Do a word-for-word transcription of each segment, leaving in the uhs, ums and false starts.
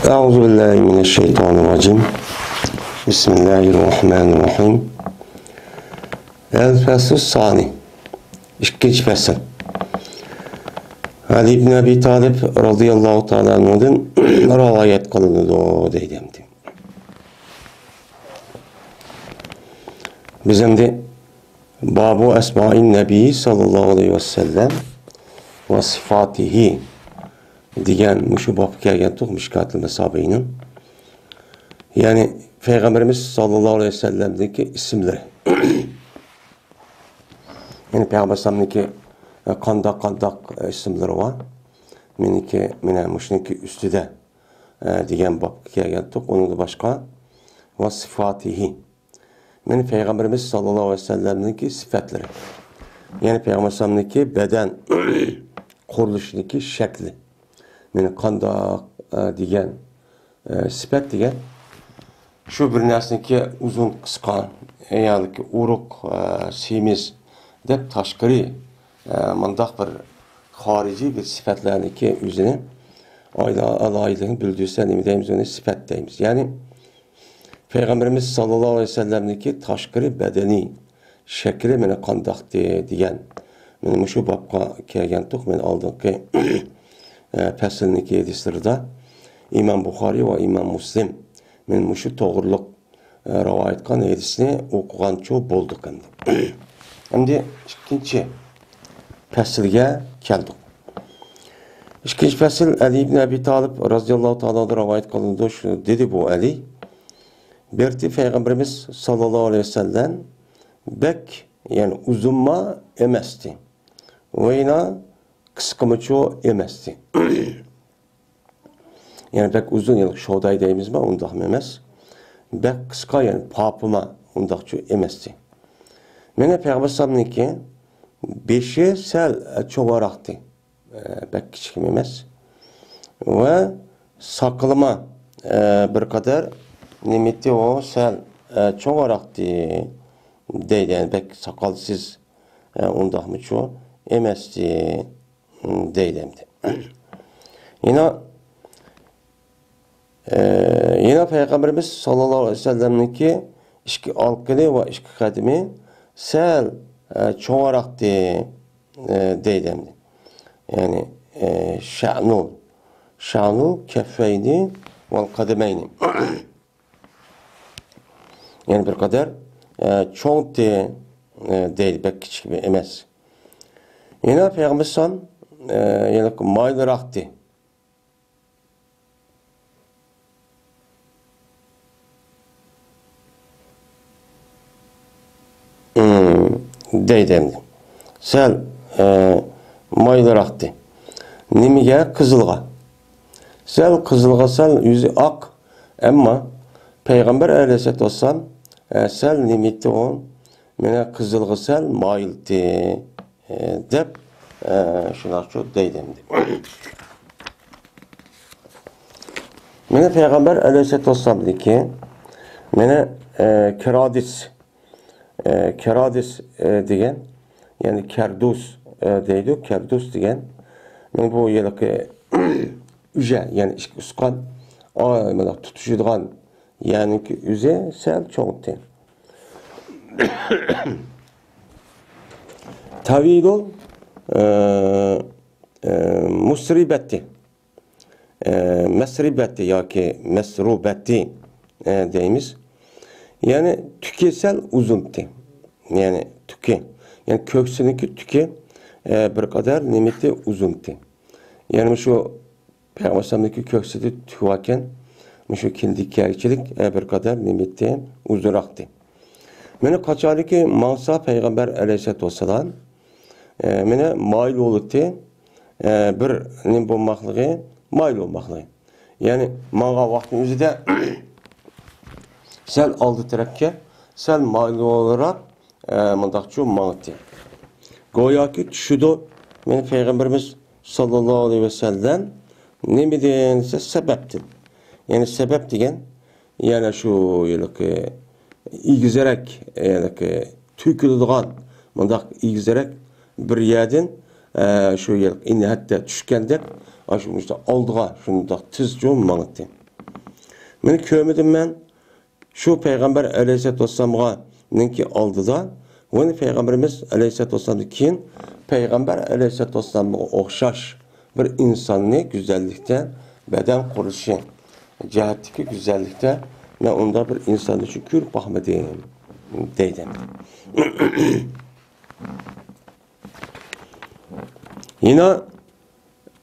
أعوذ بالله من الشيطان الرجيم. بسم الله الرحمن الرحيم. الفصل الثاني. ئىككىنچى پەسىل. ئەلى ئىبن ئەبى تالىب رازىياللاھۇ تائالا ئەنھۇدىن رىۋايەت قىلىنىدۇ دەيدۇ ئەمدى. بىز ئەمدى بابۇ ئەسمائىن نەبىي ساللاللاھۇ ئەلەيھى ۋەسەللەم ۋە سىفاتىھى دېگەن مۇشۇ بابقا كەلگەنتۇق، مىشكاتىل مەسابىھنىڭ. يەنى پەيغەمبىرىمىز ساللاللاھۇ ئەلەيھى ۋەسەللەمدىكى ئىسىملىرى. يەنى پەيغەمبەر ئەلەيھىسسالامنىڭكى، ئە، قانداق، قانداق، ئە، ئىسىملىرى بار؟ مېنىڭكى، مانا مۇشۇنىڭكى ئۈستىدە، ئە، دېگەن بابقا كەلگەنتۇق. ئۇنىڭدىن باشقا، ۋە سىفاتىھى. مانا پەيغەمبىرىمىز ساللاللاھۇ ئەلەيھى ۋەسەللەمنىڭكى سىپەتلىرى. يەنى پەيغەمبەر ئەلەيھىسسالامنىڭكى بەدەن قۇرۇلۇشىدىكى شەكلى. مانا قانداق، ئە، دېگەن، ئە، سىپەت دېگەن شۇ بىر نەرسىنىڭكى ئۇزۇن، قىسقا، ياكى ئورۇق، ئە، سېمىز دەپ تاشقىرى، ئە، مۇنداق بىر خارىجىي بىر سىپەتلەرنىڭكى ئۆزىنى ئايلا-، ئالاھىدىلىكىنى بىلدۈرسە نېمە دەيمىز، ئۇنى سىپەت دەيمىز. يەنى پەيغەمبىرىمىز ساللاللاھۇ ئەلەيھى ۋەسەللەمنىڭكى تاشقىرى بەدىنىي شەكلى مانا قانداقتى دېگەن. مانا مۇشۇ بابقا كەلگەنتۇق. مانا ئالدىنقى، ئە، پەسىلنىڭكى ھەدىسلىرىدا ئىمام بۇخارىي ۋە ئىمام مۇسلىم مانا مۇشۇ توغرۇلۇق، ئە، رىۋايەت قىلغان ھەدىسنى ئوقۇغانچۇ بولدۇق ئەمدى. ئەمدى ئىككىنچى پەسىلگە كەلدۇق. ئىككىنچى پەسىل ئەلى ئىبن ئەبى تالىپ رازىياللاھۇ تائالا ئەنھۇدىن رىۋايەت قىلىنىدۇ. شۇ دېدى بۇ ئەلى. بىر پەيغەمبىرىمىز ساللاللاھۇ ئەلەيھى ۋەسەللەم بەك، يەنى ئۇزۇنما ئەمەستى. ۋە يەنە قىسقىمۇچۇ ئەمەستى. يەنى بەك ئۇزۇن، يەنى شوداي دەيمىزما، ئۇنداقمۇ ئەمەس. بەك قىسقا، يەنى پاپىما، ئۇنداقچۇ ئەمەستى. مانا پەيغەمبەر ئەلەيھىسسالامنىڭكى بېشى سەل، ئە، چوڭراقتى. ئە، بەك كىچىكمۇ ئەمەس. ۋە ساقىلىما، ئە، بىر قەدەر نېمىتى ئۇ سەل، ئە، چوڭراقتى دەيدۇ. يەنى بەك ساقالسىز، ئە، ئۇنداقمۇچۇ ئەمەستى دەيدۇ ئەمدى. يەنە، ئە، يەنە پەيغەمبىرىمىز ساللاللاھۇ ئەلەيھى ۋەسەللەمنىڭكى ئىككى ئالىقىنى ۋە ئىككى قەدىمى سەل، ئە، چوڭراقتى، ئە، دەيدۇ ئەمدى. يەنى، ئە، شەنۇ، شەنۇ كەففەينى ۋەل قەدەمەينى. يەنى بىر قەدەر، ئە، چوڭتى، ئە، دەيدۇ، بەك كىچىك ئەمەس. يەنە پەيغەمبەر ئەلەيھىسسالام، ئە، يەنە مايىلراقتى. ئىم، دەيدۇ ئەمدى. سەل، ئە، مايىلراقتى. نېمىگە؟ قىزىلغا. سەل قىزىلغا، سەل يۈزى ئاق. ئەمما پەيغەمبەر ئەلەيھىسسالاتۇ ۋەسسالام، ئە، سەل نېمىتى ئۇ؟ مانا قىزىلغا سەل مايىلتى، ئە، دەپ، ئە، شۇنداقچۇ دەيدۇ ئەمدى. مانا پەيغەمبەر ئەلەيھىسسالاتۇ ۋەسسالامدىكى مانا، ئە، كىرادىس، ئە، كىرادىس، ئە، دېگەن، يەنى كەردۇس، ئە، دەيدۇ، كەردۇس دېگەن. مانا بۇ ھېلىقى ئۈژە، يەنى ئىككى ئۇسقان، ئا، مانا تۇتىشىدىغان يەرنىڭكى ئۆزى سەل چوڭتى. تاۋىلۇل، ئە، ئە، مۇسرىبەتى. ئە، مەسرىبەتى ياكى مەسرۇبەتى، ئە، دەيمىز. يەنى تۈكى سەل ئۇزۇنتى. يەنى تۈكى. يەنى كۆكسىنىڭكى تۈكى، ئە، بىر قەدەر نېمىتى ئۇزۇنتى. يەنى مۇشۇ پەيغەمبەر ئەلەيھىسسالامنىڭكى كۆكسىدە تۈك باركەن، مۇشۇ كىندىككىچىلىك، ئە، بىر قەدەر نېمىتى ئۇزۇنراقتى. مانا قاچانكى ماڭسا پەيغەمبەر ئەلەيھىسسالاتۇ ۋەسسالام، ئە، مانا مايىل بولۇتى، ئە، بىر نېمە بولماقلىقى، مايىل بولماقلىقى. يەنى ماڭغان ۋاقتىنىڭ ئۆزىدە سەل ئالدى تەرەپكە، سەل مايىل بولۇراق، ئە، مۇنداقچۇ ماڭىتى. گوياكى چۈشىدۇ، مانا پەيغەمبىرىمىز ساللاللاھۇ ئەلەيھى ۋەسەللەم نېمىدىن دېسە سەبەبتىن. يەنى سەبەب دېگەن، يەنە شۇ ھېلىقى ئېگىزرەك، ھېلىقى تۆكۈلىدىغان مۇنداق ئېگىزرەك بىر يەردىن، ئە، شۇ ھېلىقى ئىنى ھەتتا چۈشكەندەك، ئاشۇ مۇشۇنداق ئالدىغا شۇنداق تېزچۇ ماڭىتى. مەن كۆرمىدىم مەن شۇ پەيغەمبەر ئەلەيھىسسالاتۇ ۋەسسالامغا نىڭكى ئالدىدا، ۋە پەيغەمبىرىمىز ئەلەيھىسسالاتۇ ۋەسسالامدىن كېيىن پەيغەمبەر ئەلەيھىسسالاتۇ ۋەسسالامغا ئوخشاش بىر ئىنساننى گۈزەللىكتە، بەدەن قۇرۇلۇشى جەھەتتىكى گۈزەللىكتە مەن ئۇنداق بىر ئىنساننى چۈشۈرۈپ باقمىدىم، دەيدۇ. يەنە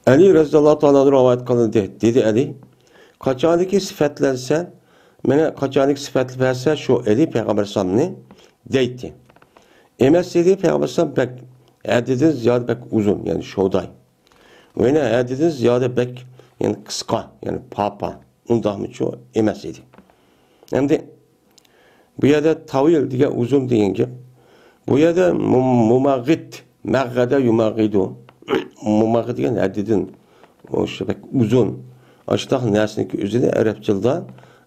ئەلى رەزىياللاھۇ تائالا ئەنھۇ رىۋايەت قىلىندى. دېدى ئەلى، قاچانكى سۈپەتلەنسە، مانا قاچانكى سۈپەتلەپ بەرسە شۇ ئەلى پەيغەمبەر ئەلەيھىسسالامنى دەيتتى. ئەمەس ئىدى پەيغەمبەر ئەلەيھىسسالام بەك ھەددىدىن زىيادە بەك ئۇزۇن، يەنى شوداي. ۋە يەنە ھەددىدىن زىيادە بەك، يەنى قىسقا، يەنى پاپا. ئۇنداقمۇچۇ ئەمەس ئىدى. ئەمدى بۇ يەردە تاۋىل دېگەن ئۇزۇن دېگەن گەپ. بۇ يەردە مۇ-، مۇماغىت، مەغەدە يۇماغىدۇ. مۇماغىت دېگەن ھەددىدىن، ئۇ شۇ بەك ئۇزۇن. ئاشۇنداق نەرسىنىڭكى ئۆزىنى ئەرەبچىلدا،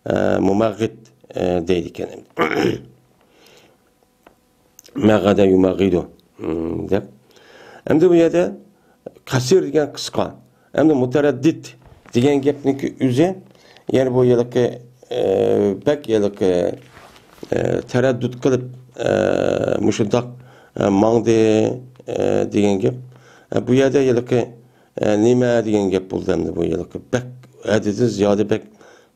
ئە، مۇماغىت، ئە، دەيدىكەن. مەغەدە يۇماغىدۇ، ئىم، دەپ. ئەمدى بۇ يەردە قەسىر دېگەن قىسقا. ئەمدى مۇتەرەددىت دېگەن گەپنىڭكى ئۆزى، يەنى بۇ ھېلىقى، ئە، بەك ھېلىقى، ئە، تەرەددۇت قىلىپ، ئە، مۇشۇنداق، ئە، ماڭدى، ئە، دېگەن گەپ. ئە، بۇ يەردە ھېلىقى، ئە، نېمە دېگەن گەپ بولدى ئەمدى بۇ ھېلىقى. بەك ھەددىدىن زىيادە بەك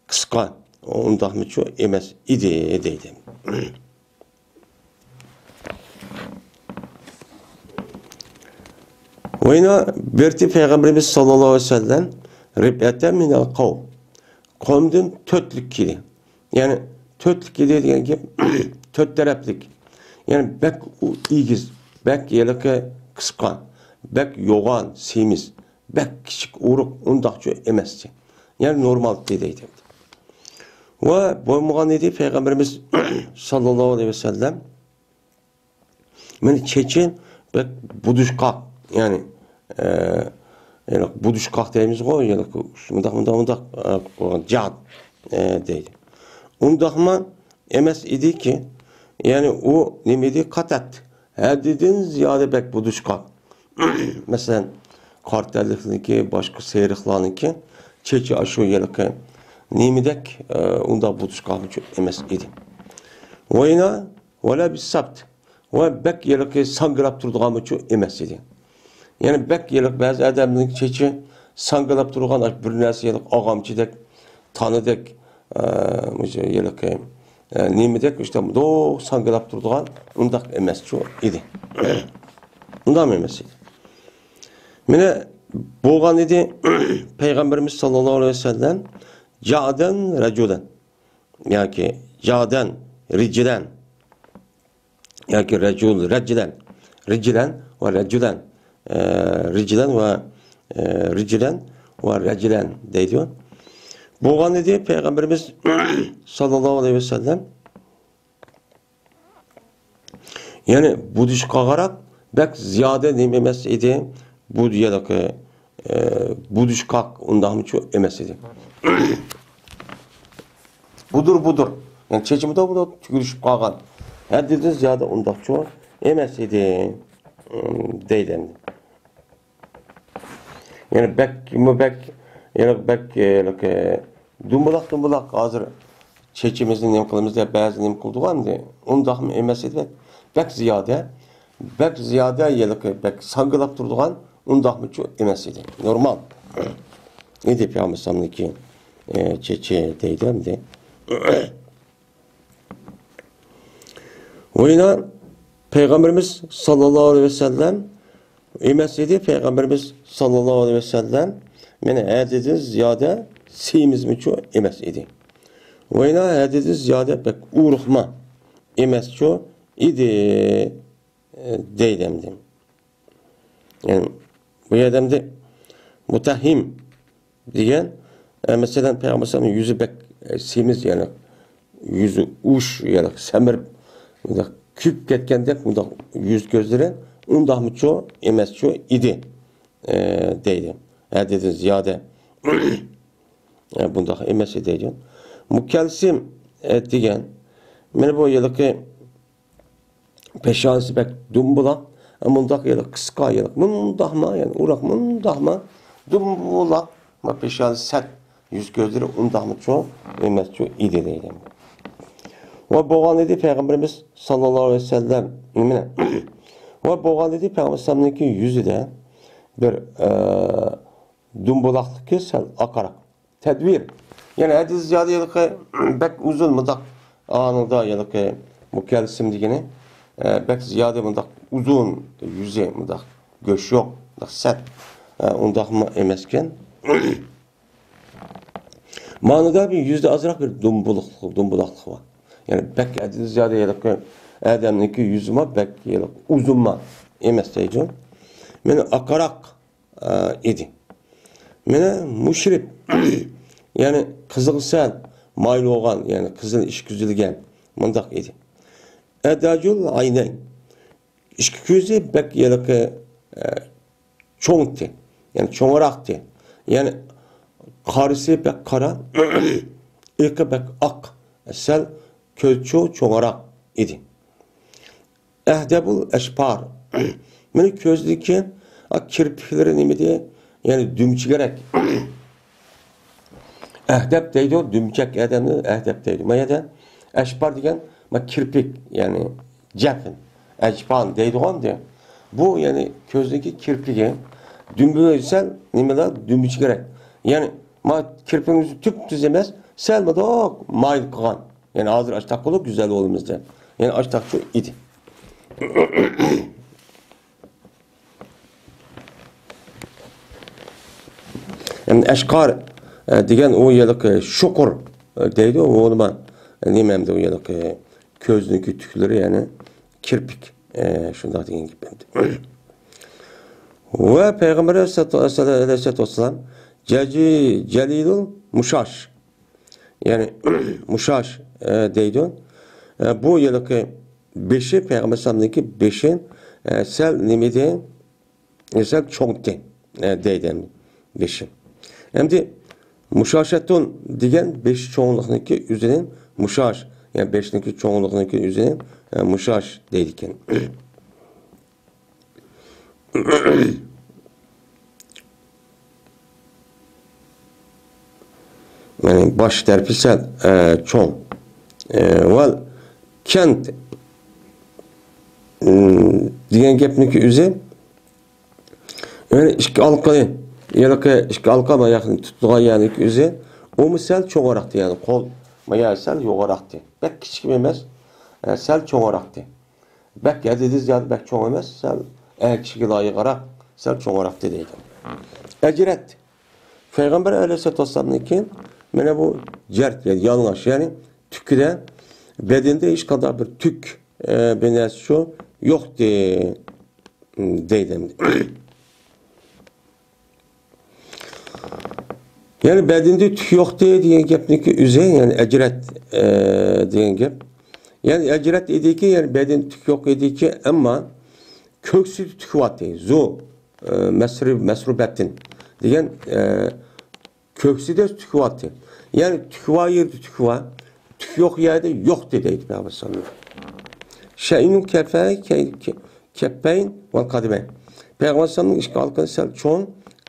قىسقا، ئۇنداقمۇچۇ ئەمەس ئىدى، دەيدۇ. ۋە يەنە بىرتى پەيغەمبىرىمىز ساللاللاھۇ ئەلەيھى ۋەسەللەم رىبئەتەن مىنەل قەۋم. قەۋمدىن تۆتلۈك ئىدى. يەنى تۆتلۈك ئىدى دېگەن گەپ تۆت تەرەپلىك. يەنى بەك ئېگىز، بەك ھېلىقى قىسقا، بەك يوغان، سېمىز، بەك كىچىك ئۇرۇق ئۇنداقچۇ ئەمەستى. يەنى نورمال دەيدۇ. ۋە بولمىغان ئىدى پەيغەمبىرىمىز ساللاللاھۇ ئەلەيھى ۋەسەللەم. مېنىڭ چېچىم بەك بۇدۇشقاق، يەنى، ئە، يەنى بۇدۇشقاق دەيمىزغۇ، يەنى مۇنداق، مۇنداق، مۇنداق، ئە، جاد، ئە، دەيدۇ. ئۇنداقمۇ ئەمەس ئىدىكى، يەنى ئۇ نېمە ئىدى، قاتەت، ھەددىدىن زىيادە بەك بۇدۇشقاق. مەسىلەن، قارا تەنلىكلەرنىڭكى، باشقا سېرىقلارنىڭكى چېچى ئاشۇ ھېلىقى نېمىدەك، ئە، ئۇنداق بۇدۇشقاقمۇ ئەمەس ئىدى. ۋە يەنە ۋەلا بىسسەبت. ۋە بەك ھېلىقى ساڭگىلاپ تۇرىدىغانمۇچۇ ئەمەس ئىدى. يەنى بەك ھېلىقى بەزى ئادەمنىڭ چېچى ساڭگىلاپ تۇرىدىغان، بىر نەرسە ھېلىقى ئاغامچىدەك، تانىدەك، ئە، مۇشۇ ھېلىقى، ئە، نېمىدەك، ئىشتە مۇنداق ساڭگىلاپ تۇرىدىغان، ئۇنداق ئەمەسچۇ ئىدى. ئۇنداقمۇ ئەمەس ئىدى. مانا بولغان ئىدى، پەيغەمبىرىمىز ساللاللاھۇ ئەلەيھى ۋەسەللەم جادەن رەجۇلەن ياكى جادەن رىجلەن ياكى رەجۇل، رەجلەن، رىجلەن ۋە رەجۇلەن، ئە، رىجلەن ۋە، ئە، رىجلەن ۋە رەجلەن دەيدۇ. بولغان ئىدى پەيغەمبىرىمىز ساللاللاھۇ ئەلەيھى ۋەسەللەم. يەنى بۇدۇشقاقراق، بەك زىيادە نېمە ئەمەس ئىدى. بۇ يەنىكى، ئە، بۇدۇشقاق ئۇنداقمۇچۇ ئەمەس ئىدى. بۇدۇر، بۇدۇر. يەنى چېچىمدا بۇدۇر تۈگۈلۈشۈپ قالغان. ھەددىدىن زىيادە ئۇنداقچۇ ئەمەس ئىدى، ئىم، دەيدۇ ئەمدى. يەنى بەكمۇ بەك، يەنى بەك، ئە، دومبۇلاق، دومبۇلاق. ھازىر چېچىمىزنى نېمە قىلىمىز دەپ بەزى نېمە قىلىدىغان ئەمدى. ئۇنداقمۇ ئەمەس ئىدى. بەك، بەك زىيادە، بەك زىيادە، ھېلىقى بەك ساڭگىلاپ تۇرىدىغان ئۇنداقمۇچۇ ئەمەس ئىدى. نورمال ئىدى پەيغەمبەر ئەلەيھىسسالامنىڭكى، ئە، چېچى دەيدۇ ئەمدى. ۋە يەنە پەيغەمبىرىمىز ساللاللاھۇ ئەلەيھى ۋەسەللەم ئەمەس ئىدى، پەيغەمبىرىمىز ساللاللاھۇ ئەلەيھى ۋەسەللەم مانا ھەددىدىن زىيادە سېمىزمۇچۇ ئەمەس ئىدى. ۋە يەنە ھەددىدىن زىيادە بەك ئورۇقمۇ ئەمەسچۇ ئىدى، ئە، دەيدۇ ئەمدى. يەنى بۇ يەردە ئەمدى مۇتەھھىم دېگەن، ئە، مەسىلەن، پەيغەمبەر ئەلەيھىسسالام يۈزى بەك، ئە، سېمىز، يەنى يۈزى ئۇش، يەنى سەمرىپ، مۇنداق كۆيۈپ كەتكەندەك، مۇنداق يۈز كۆزلىرى، ئۇنداقمۇچۇ ئەمەسچۇ ئىدى، ئە، دەيدۇ. ھەددىدىن زىيادە، ئە، بۇنداق ئەمەس ئىدى دەيدۇ. مۇكەلسىم، ئە، دېگەن، مانا بۇ ھېلىقى پېشانىسى بەك دومبۇلاق، مۇنداق يەنى قىسقا، يەنى مۇنداقما، يەنى ئورۇق مۇنداقما، دومبۇلاق، ما پېشانىسى سەت يۈز كۆزلىرى ئۇنداقمۇ چوڭ ئەمەسچۇ ئىدى دەيدۇ. ۋە بولغان ئىدى پەيغەمبىرىمىز ساللاللاھۇ ئەلەيھى ۋەسەللەم نېمىنى؟ ۋە بولغان ئىدى پەيغەمبىرىمىزنىڭكى يۈزىدە بىر، ئە، دۇمبۇلاقلىقى سەل ئاقراق. تەدۋىر. يەنى ھەددىدىن زىيادە ھېلىقى بەك ئۇزۇن مۇنداق ئانىڭدا ھېلىقى مۇكەلسىم دېگىنى، ئە، بەك زىيادە مۇنداق ئۇزۇن يۈزى مۇنداق گۆش يوق، مۇنداق سەت، ئە، ئۇنداقمۇ ئەمەسكەن. مانىدا بىر يۈزدە ئازراق بىر دۇمبۇلۇقلۇق، دۇمبۇلاقلىق بار. يەنى بەك ھەددىدىن زىيادە ھېلىقى ئادەمنىڭكى يۈزىمۇ بەك ھېلىقى ئۇزۇنما ئەمەس دەيدۇ. مانا ئاقراق ئىدى. مانا مۇشرىپ، يەنى قىزىل سەل مايىل بولغان، يەنى قىزىل ئىشكۈزۈلگەن مۇنداق ئىدى. ئەداجۇل ئاينەين، ئىككى كۆزى بەك ھېلىقى، ئە، چوڭتى، يەنى چوڭراقتى. يەنى قارىسى بەك قارا، ئېقى بەك ئاق، سەل كۆزچۇ چوڭراق ئىدى. ئەھدەبۇل ئەشپار. مانا كۆزدىكى، ئا، كىرپىكلىرى نېمىدى؟ يەنى دۈمچىگىرەك. ئەھدەب دەيدۇ، دۈمچەك ئادەمنى ئەھدەب دەيدۇ. ما يەردە ئەشپار دېگەن، ما كىرپىك، يەنى جەپن، ئەجپان دەيدىغان دە. بۇ، يەنى كۆزدىكى كىرپىكى دۈمبە سەل نېمىلا دۈمچىگىرەك. يەنى ما كىرپىكىمىز تۈپتۈز ئەمەس، سەل مۇنداق مايىل قىلغان. يەنى ھازىر ئاشتاق قىلىپ گۈزەل بولىمىز دەپ. يەنى ئاشتاقچۇ ئىدى. ئەمدى ئەشقار، ئە، دېگەن ئۇ ھېلىقى شوقۇر، ئە، دەيدۇ، ئۇ نېمە، نېمە ئەمدى ئۇ ھېلىقى كۆزنىڭكى تۈكلىرى، يەنى كىرپىك، ئە، شۇنداق دېگەن گەپ ئەمدى. ۋە پەيغەمبەر ئەلەيھىسسالاتۇ ۋەسسالام جەجى-، جەلىلۇل مۇشاش. يەنى مۇشاش، ئە، دەيدۇ. ئە، بۇ ھېلىقى بېشى، پەيغەمبەر ئەلەيھىسسالامنىڭكى بېشى، ئە، سەل نېمىدى؟ ئە، سەل چوڭتى، ئە، دەيدۇ ئەمدى بېشى. ئەمدى مۇشاشەتۇن دېگەن بېشى چوڭلۇقنىڭكى ئۆزىنى مۇشاش، يەنى بېشىنىڭكى چوڭلۇقنىڭكى ئۆزىنى، ئە، مۇشاش دەيدىكەن. يەنى باش تەرىپى سەل، ئە، چوڭ. ئە، ۋەل كەنت، ئىم، دېگەن گەپنىڭكى ئۆزى، يەنى ئىككى ئالقىنى، ھېلىقى ئىككى ئالقا ماياقنى تۇتىدىغان يەرنىڭكى ئۆزى، ئۇمۇ سەل چوڭراقتى، يەنى قول مايا سەل يوغىنراقتى. بەك كىچىك ئەمەس، ئە، سەل چوڭراقتى. بەك ھەددىدىن زىيادە بەك چوڭ ئەمەس، سەل ئەر كىشىگە لايىقراق، سەل چوڭراقتى دەيدۇ. ئەجرەت. پەيغەمبەر ئەلەيھىسسالاتۇ ۋەسسالامنىڭكى مانا بۇ جەرت، يەنى يالىڭاچ، يەنى تۈكىدە، بەدىنىدە ھېچقانداق بىر تۈك، ئە، بىر نەرسە شۇ يوقتى، دەيدۇ. يەنى بەدىنىدە تۈك يوقتى دېگەن گەپنىڭكى ئۆزى، يەنى ئەجرەت، ئە، دېگەن گەپ. يەنى ئەجرەت ئىدىكى، يەنى بەدىنىدە تۈك يوق ئىدىكى، ئەمما كۆكسىدە تۈك بارتى. زۇ، ئە، مەسرۇ-، مەسرۇبەتىن دېگەن، ئە، كۆكسىدە تۈك بارتى. يەنى تۈك بار يەردە تۈك بار، تۈك يوق يەردە يوقتى دەيدۇ پەيغەمبەر ساللاللاھۇ ئەلەيھى ۋەسەللەم. شەئنۇ كەفەي-، كە-، كە-، كەپپەين ۋەل قەدەمەين. پەيغەمبەر ساللاللاھۇ ئەلەيھى ۋەسەللەمنىڭ ئىككى ئالقىنى سەل چوڭ،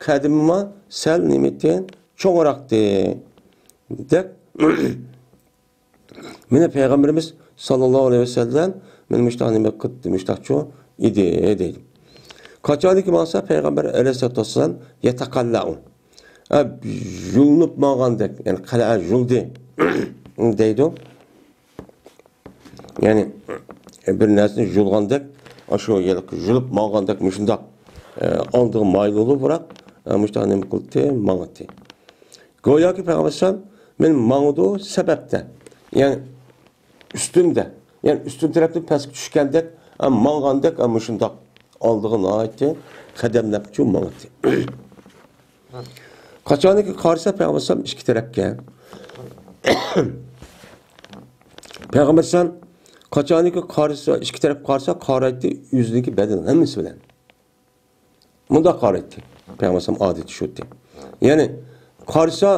قەدىمىمۇ سەل نېمىتى چوڭراقتى دەپ. مانا پەيغەمبىرىمىز ساللاللاھۇ ئەلەيھى ۋەسەللەم مانا مۇشتاق نېمە قىلدى، مۇشتاقچۇ ئىدى دەيدۇ. قاچانكى ماڭسا پەيغەمبەر ئەلەيھىسسالاتۇ ۋەسسالام يەتەقەللەئۇ. ئە، يۇلۇنۇپ ماڭغاندەك، يەنى قەلەئە يۇلدى دەيدۇ. يەنى، ئە، بىر نەرسىنى يۇلغاندەك، ئاشۇ يۇلۇپ ماڭغاندەك مۇشۇنداق، ئە، ئالدىغا مايىل بولۇپ، بىراق، ئە، مۇشۇنداق نېمە قىلدى، ماڭدى. گوياكى پەيغەمبەر ئەلەيھىسسالام مەن ماڭىدۇ سەبەبتە، يەنى ئۈستۈمدە، يەنى ئۈستۈن تەرەپتىن پەسكە چۈشكەندەك، ھە، ماڭغاندەك، ھە، مۇشۇنداق ئالدىغا ناھايىتى قەدەملەپچۇ ماڭاتتى. قاچانكى قارىسا پەيغەمبەر ئەلەيھىسسالام ئىككى تەرەپكە. پەيغەمبەر ئەلەيھىسسالام قاچانكى قارىسا، ئىككى تەرەپ قارىسا، قارايتتى ئۆزىنىڭكى بەدىنى ھەممىسى بىلەن. مۇنداق قارايتتى. پەيغەمبەر ئەلەيھىسسالام ئادىتى شۇ ئىدى. يەنى قارىسا،